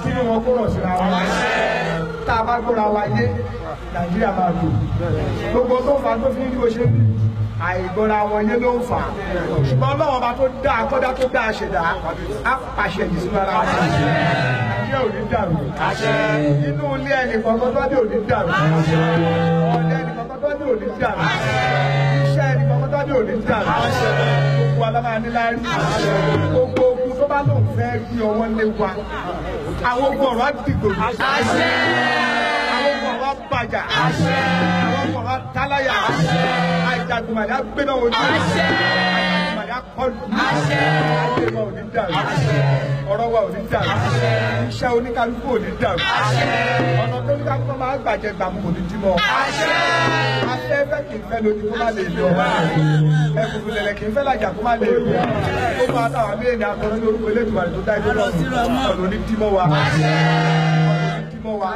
Kí wọn kó rọ̀ síra wọn. Tá a bá gbóra wa yé, Nàìjíríà máa lò. Gbogbo tó fà tó fi ń bí o ṣe ń bí. Àìgbọ́ra wọn yé ló ń fà. Ṣùgbọ́n Ọlọ́run ọba tó dá akọ́dá tó dá aṣẹ̀dá, á pàṣẹ yìí sínú ara wọn. Nàìjíríà ò ní dàrú. Inú ilé ẹnì kọ̀ọ̀kan tó dé ò ní dàrú. Ọ̀dẹ ẹnì kọ̀ọ̀kan tó dé ò ní dàrú. Iṣẹ́ ẹnì kọ̀ọ̀kan tó dé ò ní dàrú. Gbogbo wa la máa ní láárí. Gbogbo ogun tó bá lóun fẹ́ gbé ọwọ́ lé wa. Àwọn ogun ọ̀rọ̀ á dìgbò. Àwọn ogun ọ̀rọ̀ á bàjá. Àwọn ogun ọ̀rọ̀ á táláyà. Àjàgùnmàlè á gbéná ojú. Àjàgùnmàlè á kọlù. Ayé wa ò ní dàrú. Ọ̀rọ̀ wa ò ní dàrú. Iṣẹ́ oníkálukú ò ní dàrú. Ọ̀nà tó oníkálukú máa gbàjẹ́ gbàmù kò ní dí mọ́. Afẹ́fẹ́ kì í fẹ́ lójú kó má lè lọ. Ẹ̀fùfù lẹ̀lẹ̀ kì í fẹ́ làjà kó má lè lọ. Ó máa táwọn abéèrè akọrin ní orúkọ Elédùmarè tó dá ìlú lọ́rùn. Ọ̀nà ò ní dí mọ́ wa. Ọ̀nà ò ní dí mọ́ wa.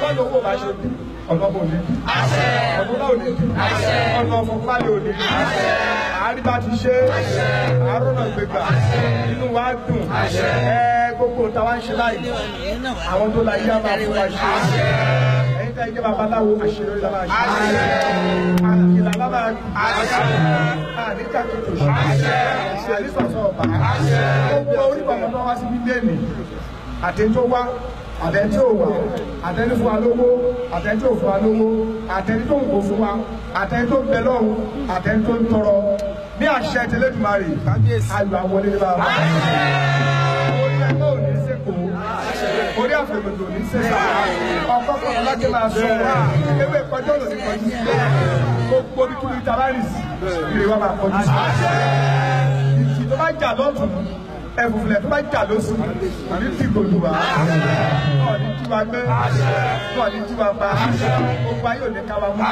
Bọ́ọ̀lù owó bá ṣe bí. Ọ̀nà ò ní dí. Ọ̀nà ò ní dí. Ọ̀nà ọ̀fọ̀kúnlẹ̀ ò ní dí. Àárí bá ti ṣe, àárọ̀ náà gbégbà, inú wa dùn. Gbogbo táwa ń ṣe láyé àwọn tó la yá máa fún wa ṣe. Ẹ̀yin tá ẹ jẹ́ babaláwo àṣeyọrí la máa ṣe. Àkìlà la máa àníjà tó ṣe. Àníṣọ̀ṣọ̀ ọ̀bà. Gbogbo onígbàgbọ́ tó wá síbí lẹ́nìí àti tó wá àtẹni tí ò wá àtẹni fún wa lówó àtẹni tí ò fún wa lówó àtẹni tó ń kó fún wa àtẹni tó ń bẹ lọ́hùn àtẹni tó ń tọrọ ní àṣẹ tẹlẹdùmarè ayọ̀ àwọlé ní bàbá. Orí ẹgbẹ́ ò ní sèkó orí àfẹ̀mọ̀tò ò ní sèkó ọkọ̀ kan láti máa sọ ewé kọjọ́ lòdì kọjú sí gbogbo ibi kúbi tabaris ìrè wa máa kọjú sí. Ìjì tó bá jà lọ́tún ẹ̀fùfùlẹ̀ tó bá jà lóṣù ní tí gbòdù wá náà ní tí wa gbé náà ní tí wa pa gbogbo ayé òní ká wa mú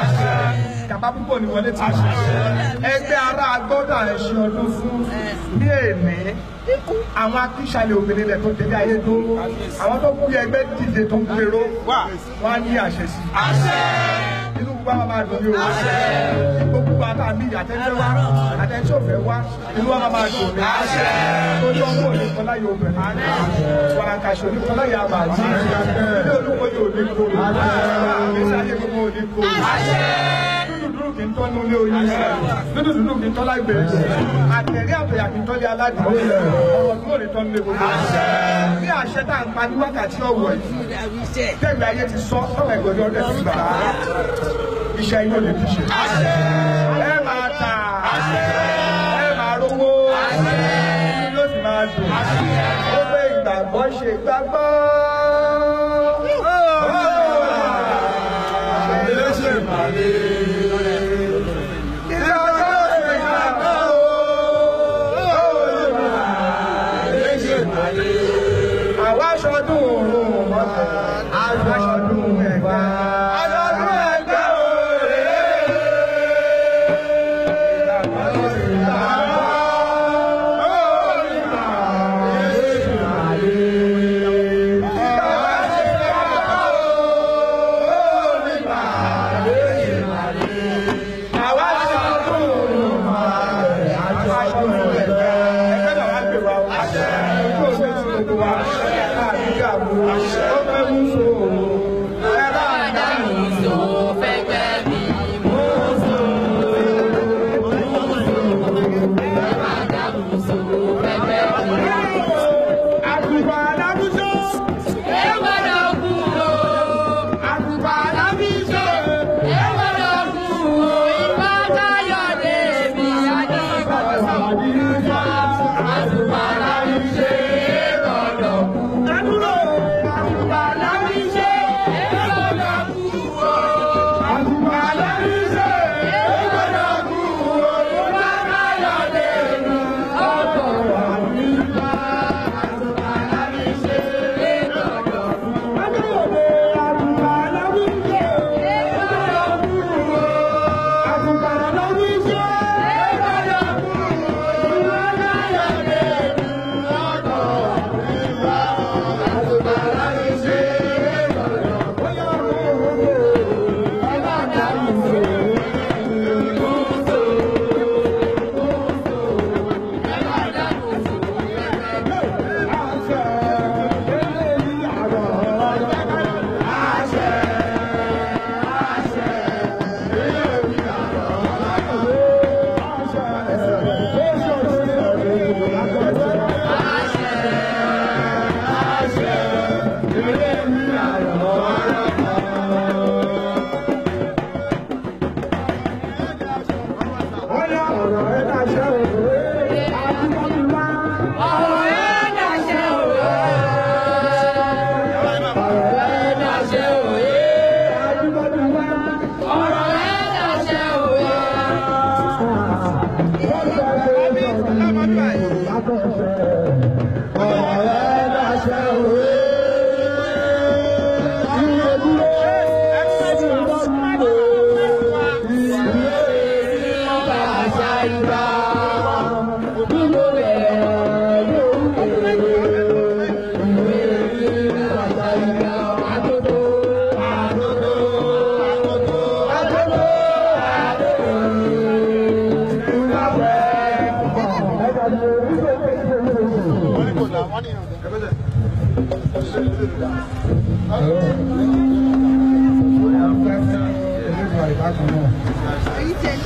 kàbá púpọ̀ ní wọlé tí ẹgbẹ́ ará gbọ́dọ̀ àṣẹ ọdún fún ní èmi àwọn akíṣàlẹ̀ obìnrin rẹ̀ tó délé ayé tó àwọn tó kú ẹgbẹ́ dìde tó ń gbèrò wọn á ní àṣẹ sí inú gbogbo àwọn máa dùn ní o gbogbo àtàmì àtẹnudẹ wa àtẹnudẹ òfẹ wa inú wa máa dùn ní torí ọmọ òní kọlá yóò bẹ̀rẹ̀ wàràkàṣọ òní kọlá yóò bá jí ilé olúwo yóò ní kóró àgbèsè ayé gbogbo òní kóró dúdú kì í tọ́ nílé oyin dúdú dúdú kì í tọ́ lágbè àtẹ̀rí àtọ̀yà kì í tọ́lé aládùn ọ̀rọ̀ tó lè tọ́ nílé gbogbo bí àṣẹ tá à ń pa ní wákàtí ọ̀wọ̀ yìí tẹ̀gbẹ́ ayé ti sọ ọ̀rọ̀ ẹ̀gbọ́n ọdẹ ti gbà á iṣẹ́ yóò lè fi ṣe. Ẹ máa tà, ẹ máa rówó, yóò sì máa dùn. Ó pé ìgbàgbọ́ ṣe gbàgbọ́. Ìgbàgbọ́ ṣe gbàgbọ́. Àwa aṣọdún òun mọ́ta, aṣọdún ẹ̀gbá.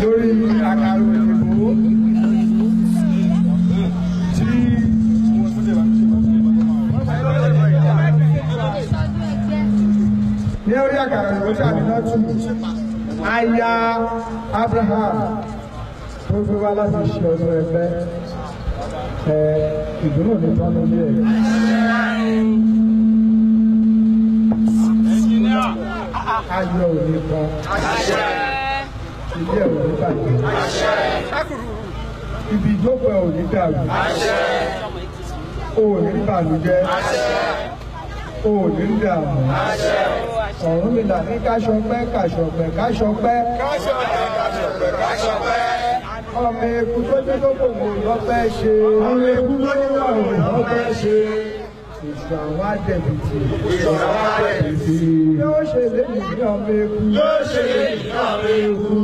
Lórí àkàrà òyìnbó tí ní orí àkàrà òyìnbó tí Aminatu aya Abraham tó gbé wá láti ṣe ọdún ẹgbẹ́ ìdùnnú ní tán lórí ẹ̀. Ayọ̀ ò ní kan, ilé ẹ̀ ò ní bàjẹ́, ibi ìjókòó ẹ̀ ò ní dàrú, o ò ní bànújẹ́, o ò ní dààmú. Ọ̀rúnmìlà ní káṣọpẹ́ káṣọpẹ́ káṣọpẹ́. Ọmọ eku tó dé lókòwò lọ́pẹ́ ṣe. Ọmọ eku tó dé lókòwò lọ́pẹ́ ṣe. Èṣù àwọn àjẹbìtì. Èṣù àwọn àjẹbìtì. Yóò ṣe léyìn ní ọmọ eku. Yóò ṣe léyìn ní ọmọ eku.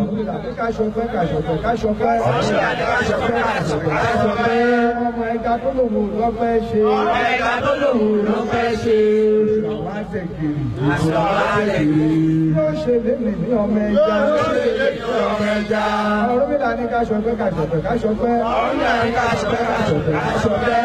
Ọ̀rúnmìlà ní káṣọpẹ́ káṣọpẹ́ káṣọpẹ́. Ọ̀rúnmìlà ní káṣọpẹ́ káṣọpẹ́ káṣọpẹ́. Ọmọ ẹja tó lòun lọ́pẹ́ ṣe. Ọmọ ẹja tó lòun lọ́pẹ́ ṣe. Èṣù àwọn àjẹgìrì. Èṣù àwọn àjẹgìrì. Yóò ṣe léyìn ní ọmọ ẹja. Yóò ṣe léyìn ní ọmọ ẹja. Ọ̀rúnmìlà ní káṣọpẹ́ káṣọpẹ́ káṣọpẹ́. Ọ̀rúnmìlà ní káṣọpẹ́ káṣọpẹ́ káṣọpẹ́.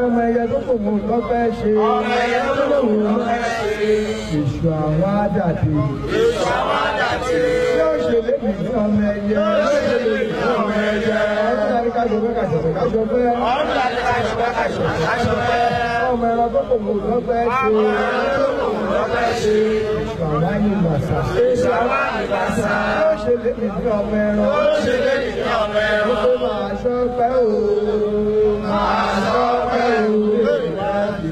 Ọmọ ẹyẹ tó kò mú lọ́pẹ́ ṣe. Ọmọ ẹyẹ tó kò mú lọ́pẹ́ ṣe. Èṣù àwọn àdàdì. Èṣù àwọn àdàdì. Yóò ṣe léyìn ní ọmọ ẹyẹ. Yóò ṣe léyìn ní ọmọ ẹyẹ. Ọ̀rúnmìlà ní káṣọpẹ́ káṣọpẹ́ káṣọpẹ́. Ọ̀rúnmìlà ní káṣọpẹ́ káṣọpẹ́ káṣọpẹ́. Ọmọ ẹran tó kò mú lọ́pẹ́ ṣe. Ọmọ ẹran tó kò mú lọ́pẹ́ ṣe. Èṣù àwọn àyìnbàṣà. Èṣù àwọn àyìnbàṣà. Yóò ṣe léyìn ní ọmọ ẹran. Yóò ṣe léyìn ní ọmọ ẹran. Ó máa ṣọpẹ́ o. Máa ṣọpẹ́ o.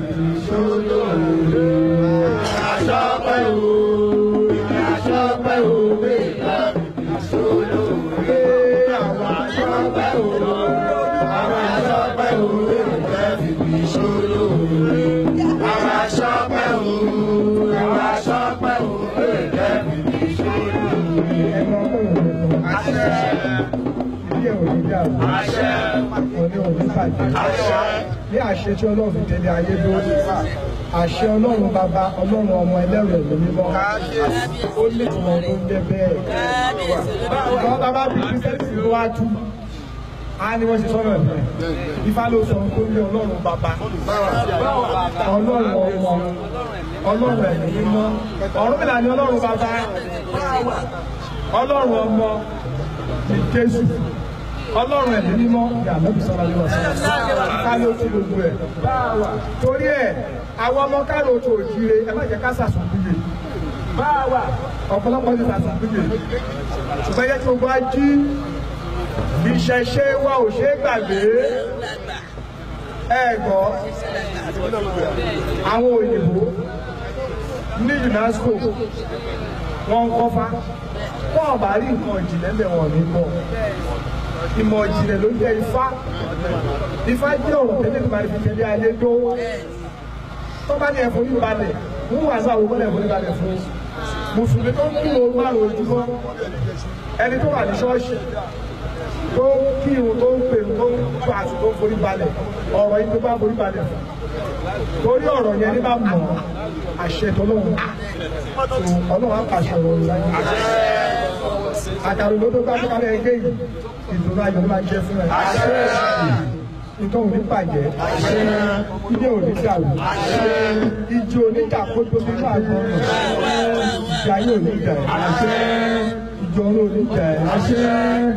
Ní àṣẹ tí Ọlọ́run délé ayé lórí, àṣẹ Ọlọ́run bàbá, Ọlọ́run ọmọ ẹlẹ́rù ẹ̀mí mímọ́, ó lè túmọ̀ tó ń jẹ́ bẹ́ẹ̀. Ìgbọ́n bàbá bí Kristiẹni ló wá tú, á ní wọ́n ṣe sọ́nà ẹ̀. Ifá ló sọ tó ní Ọlọ́run bàbá, Ọlọ́run ọmọ, Ọlọ́run ẹ̀mí mímọ́. Ọ̀rúnmìlà ni Ọlọ́run bàbá, Ọlọ́run ọmọ ni Jésù. Ọlọ́run ẹ̀mí mímọ́ ni Ànábì sallallahu alaihi wasallam. Ká ló ti gbogbo ẹ̀. Torí ẹ̀, àwọn ọmọ káàró tó jíire, ẹ má jẹ́ ká sàsùnkúyè. Ọ̀pọ̀lọpọ̀ ti sàsùnkúyè. Ṣùgbọ́n yẹ kí gbogbo á jí, ìṣẹ̀ṣe wa ò ṣeé gbàgbé. Ẹ gbọ́, àwọn òyìnbó ní UNESCO wọ́n ń kọ́fá. Wọ́n ò bá rí nǹkan ìjìnlẹ̀ ń bẹ̀ wọ́n ní bọ̀. Ìmọ̀ ìjìnlẹ̀ ló jẹ́ Ifá. Ifá jẹ́ ọ̀rọ̀ tẹ́lẹ̀ tó máa fi tẹ́lẹ̀ ayé dó. Tó bá ní ẹ̀fọ́ yìí balẹ̀, mú wàá sáwọ́ bọ́lẹ̀ ẹ̀fọ́ yìí balẹ̀ fún. Mùsùlùmí tó ń kírun márùn ojúmọ́, ẹni tó wà ní ṣọ́ọ̀ṣì tó ń kírun tó ń pè tó ń tó àti tó ń forí balẹ̀, ọ̀rọ̀ yìí tó bá forí balẹ̀ fún. Torí ọ̀rọ̀ yẹn ní bá mọ̀ àṣẹ tọ́lọ́run. Ọlọ́run á pàṣẹ ọ̀rọ̀ láyé. Àkàrà òdodo bá tó kálẹ̀ ẹgbẹ́ yìí, ìdùnnú ayọ̀ ló máa jẹ́ fún ẹ. Nǹkan ò ní bàjẹ́, ilé ò ní dàrú, ìjì ò ní dàkójọ nínú àgbọn ọ̀nà, ìjà yóò ní jà ẹ́, ìjọ ò ní jà ẹ́.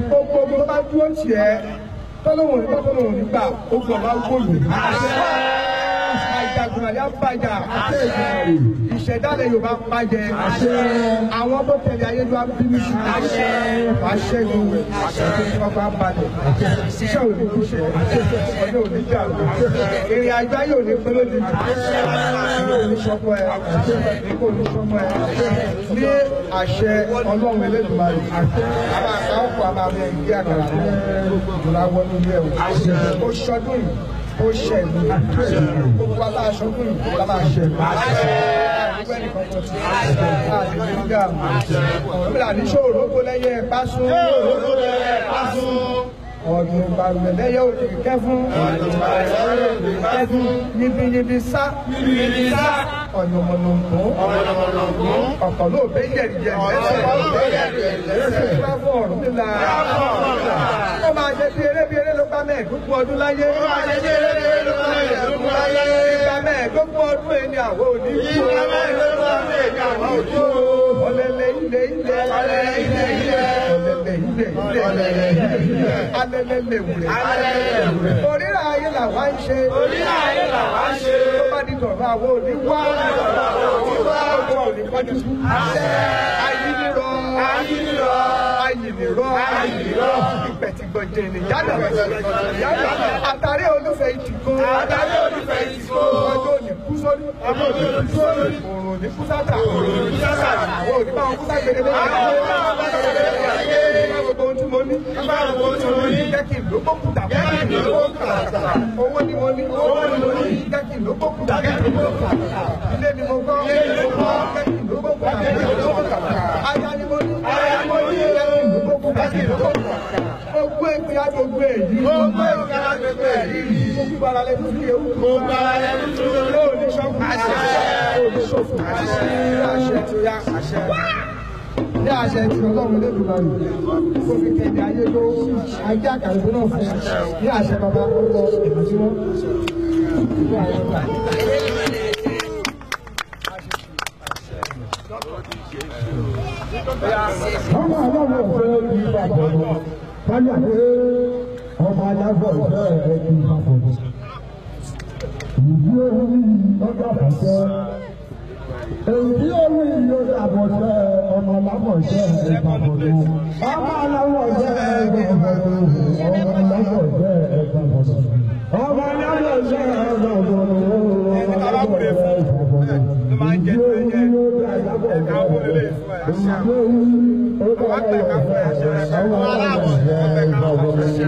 Gbogbo ogun tó bá dúró tì ẹ́, tọ́lọ́wọ̀n ní tọ́lọ́wọ̀n ní gbà, ogun ọ̀bá gbòòlù. Àjàgùn àyà bàjá, ìṣẹ̀dálẹ̀ Yorùbá bàjẹ́, àwọn tó tẹ̀lé ayé ló bínú sí àṣẹgun pápá balẹ̀, iṣẹ́ òní kúṣẹ̀, ọdún òní dàrú, ìrìn àjò ayé òní pé lójijì, ìlú òní sọpọ̀ ẹ̀, ìkó òní sọmọ ẹ̀, ní àṣẹ Ọlọ́run Elédùmarè, àbá àkàkọ́ àbá mi ẹ̀gbẹ́ àkàrà ìdùnnú àwọn ilé ẹ̀ o ṣọdún yìí. Ó ṣe ìlú gbogbo aláṣọdún yìí la máa ṣe ìlú gbogbo ẹnìkan kan ti àlè ní dààmú. Ọ̀rúnmìlà ní ṣòro kó lẹ́yẹ pásún. Ọ̀dùn ìbàrùlẹ̀ yóò di kẹ́fún. Yibiyíbi sá. Ọ̀nàmọ̀nàmọ́. Ọ̀kọ̀ ló bẹ́ jẹ̀rìjẹ̀rì lẹ́sẹ̀. Bá fún ọ̀rùn nílà. Ó máa ṣe bí eré bí eré ló bá mẹ́ẹ̀ẹ́dógún ọdún láyé. Ìgbà mẹ́ẹ̀ẹ́dógún ọdún ẹni àwọn òní kú. Ọ̀lẹ̀lẹ̀ ilẹ̀ ilẹ̀. Ọ̀lẹ̀lẹ̀ ilẹ̀ ilẹ̀. Alẹ́lẹ̀ lèwùrẹ̀. Orírà ayé làwa ń ṣe. Tó bá di tọ̀rọ̀ àwọn òní wá. Ọjọ́ òní kọjú sí. Ayínirọ̀. Ayínirọ̀. Ìpẹ̀tìgbọ̀jẹ̀ nìyálà. Àtàrí olúfẹ́ ìtìkó. Ọjọ́ òní kú sórí. Òrùn òní kú sátà. Àwọn òní bá wọn kú ságbèrè lẹ́yìn. Gbogbo ohun tí mo ní. Jẹ́ kí n ló kókùtà. Owó ni mo ní. Jẹ́ kí n ló kókùtà. Ilé ni mo gbọ́. Jẹ́ kí n ló kókùtà. Aya ni mo ní. Jẹ́ kí n ló kókùtà. Ogún èpè agbègbè èyí. Gbogbo ara lẹ́nu sí ewu. Ó ní sọ́kù. Ó ní sọ́kù. Àṣẹ tí ó yá. Àṣẹ. Ní àṣẹ tí Ọlọ́run Olódùmarè kó fi kéde ayé ló ajé àkàrà náà fún ní àṣẹ bàbá ọkọ ẹ̀mí tí wọ́n. Ọmọ ọlọ́run ọ̀fẹ́ ní ìbàdàn káyà pé ọmọ alábọ̀ ìfẹ́ ẹni ìbàdàn. Ìdí orí lọ́jọ́ àbọ̀ṣẹ́. Èyí orí lọ́jọ́ àbọ̀ṣẹ́ ọmọ alábọ̀ṣẹ́ ìbàdàn. Ọmọ alábọ̀ṣẹ́ ìbàdàn. Ọmọ alábọ̀ṣẹ́ ìbàdàn. Ọmọ alábọ̀ṣẹ́ ìbàdàn. Ẹni tá a bá wúre fún ló máa ń jẹ tó jẹ ẹ̀ka wúre lè fún ẹ. Àwọn àgbẹ̀ ká fún ẹ. Àwọn aláàbọ̀ ọ̀fẹ́ ká fún ẹ.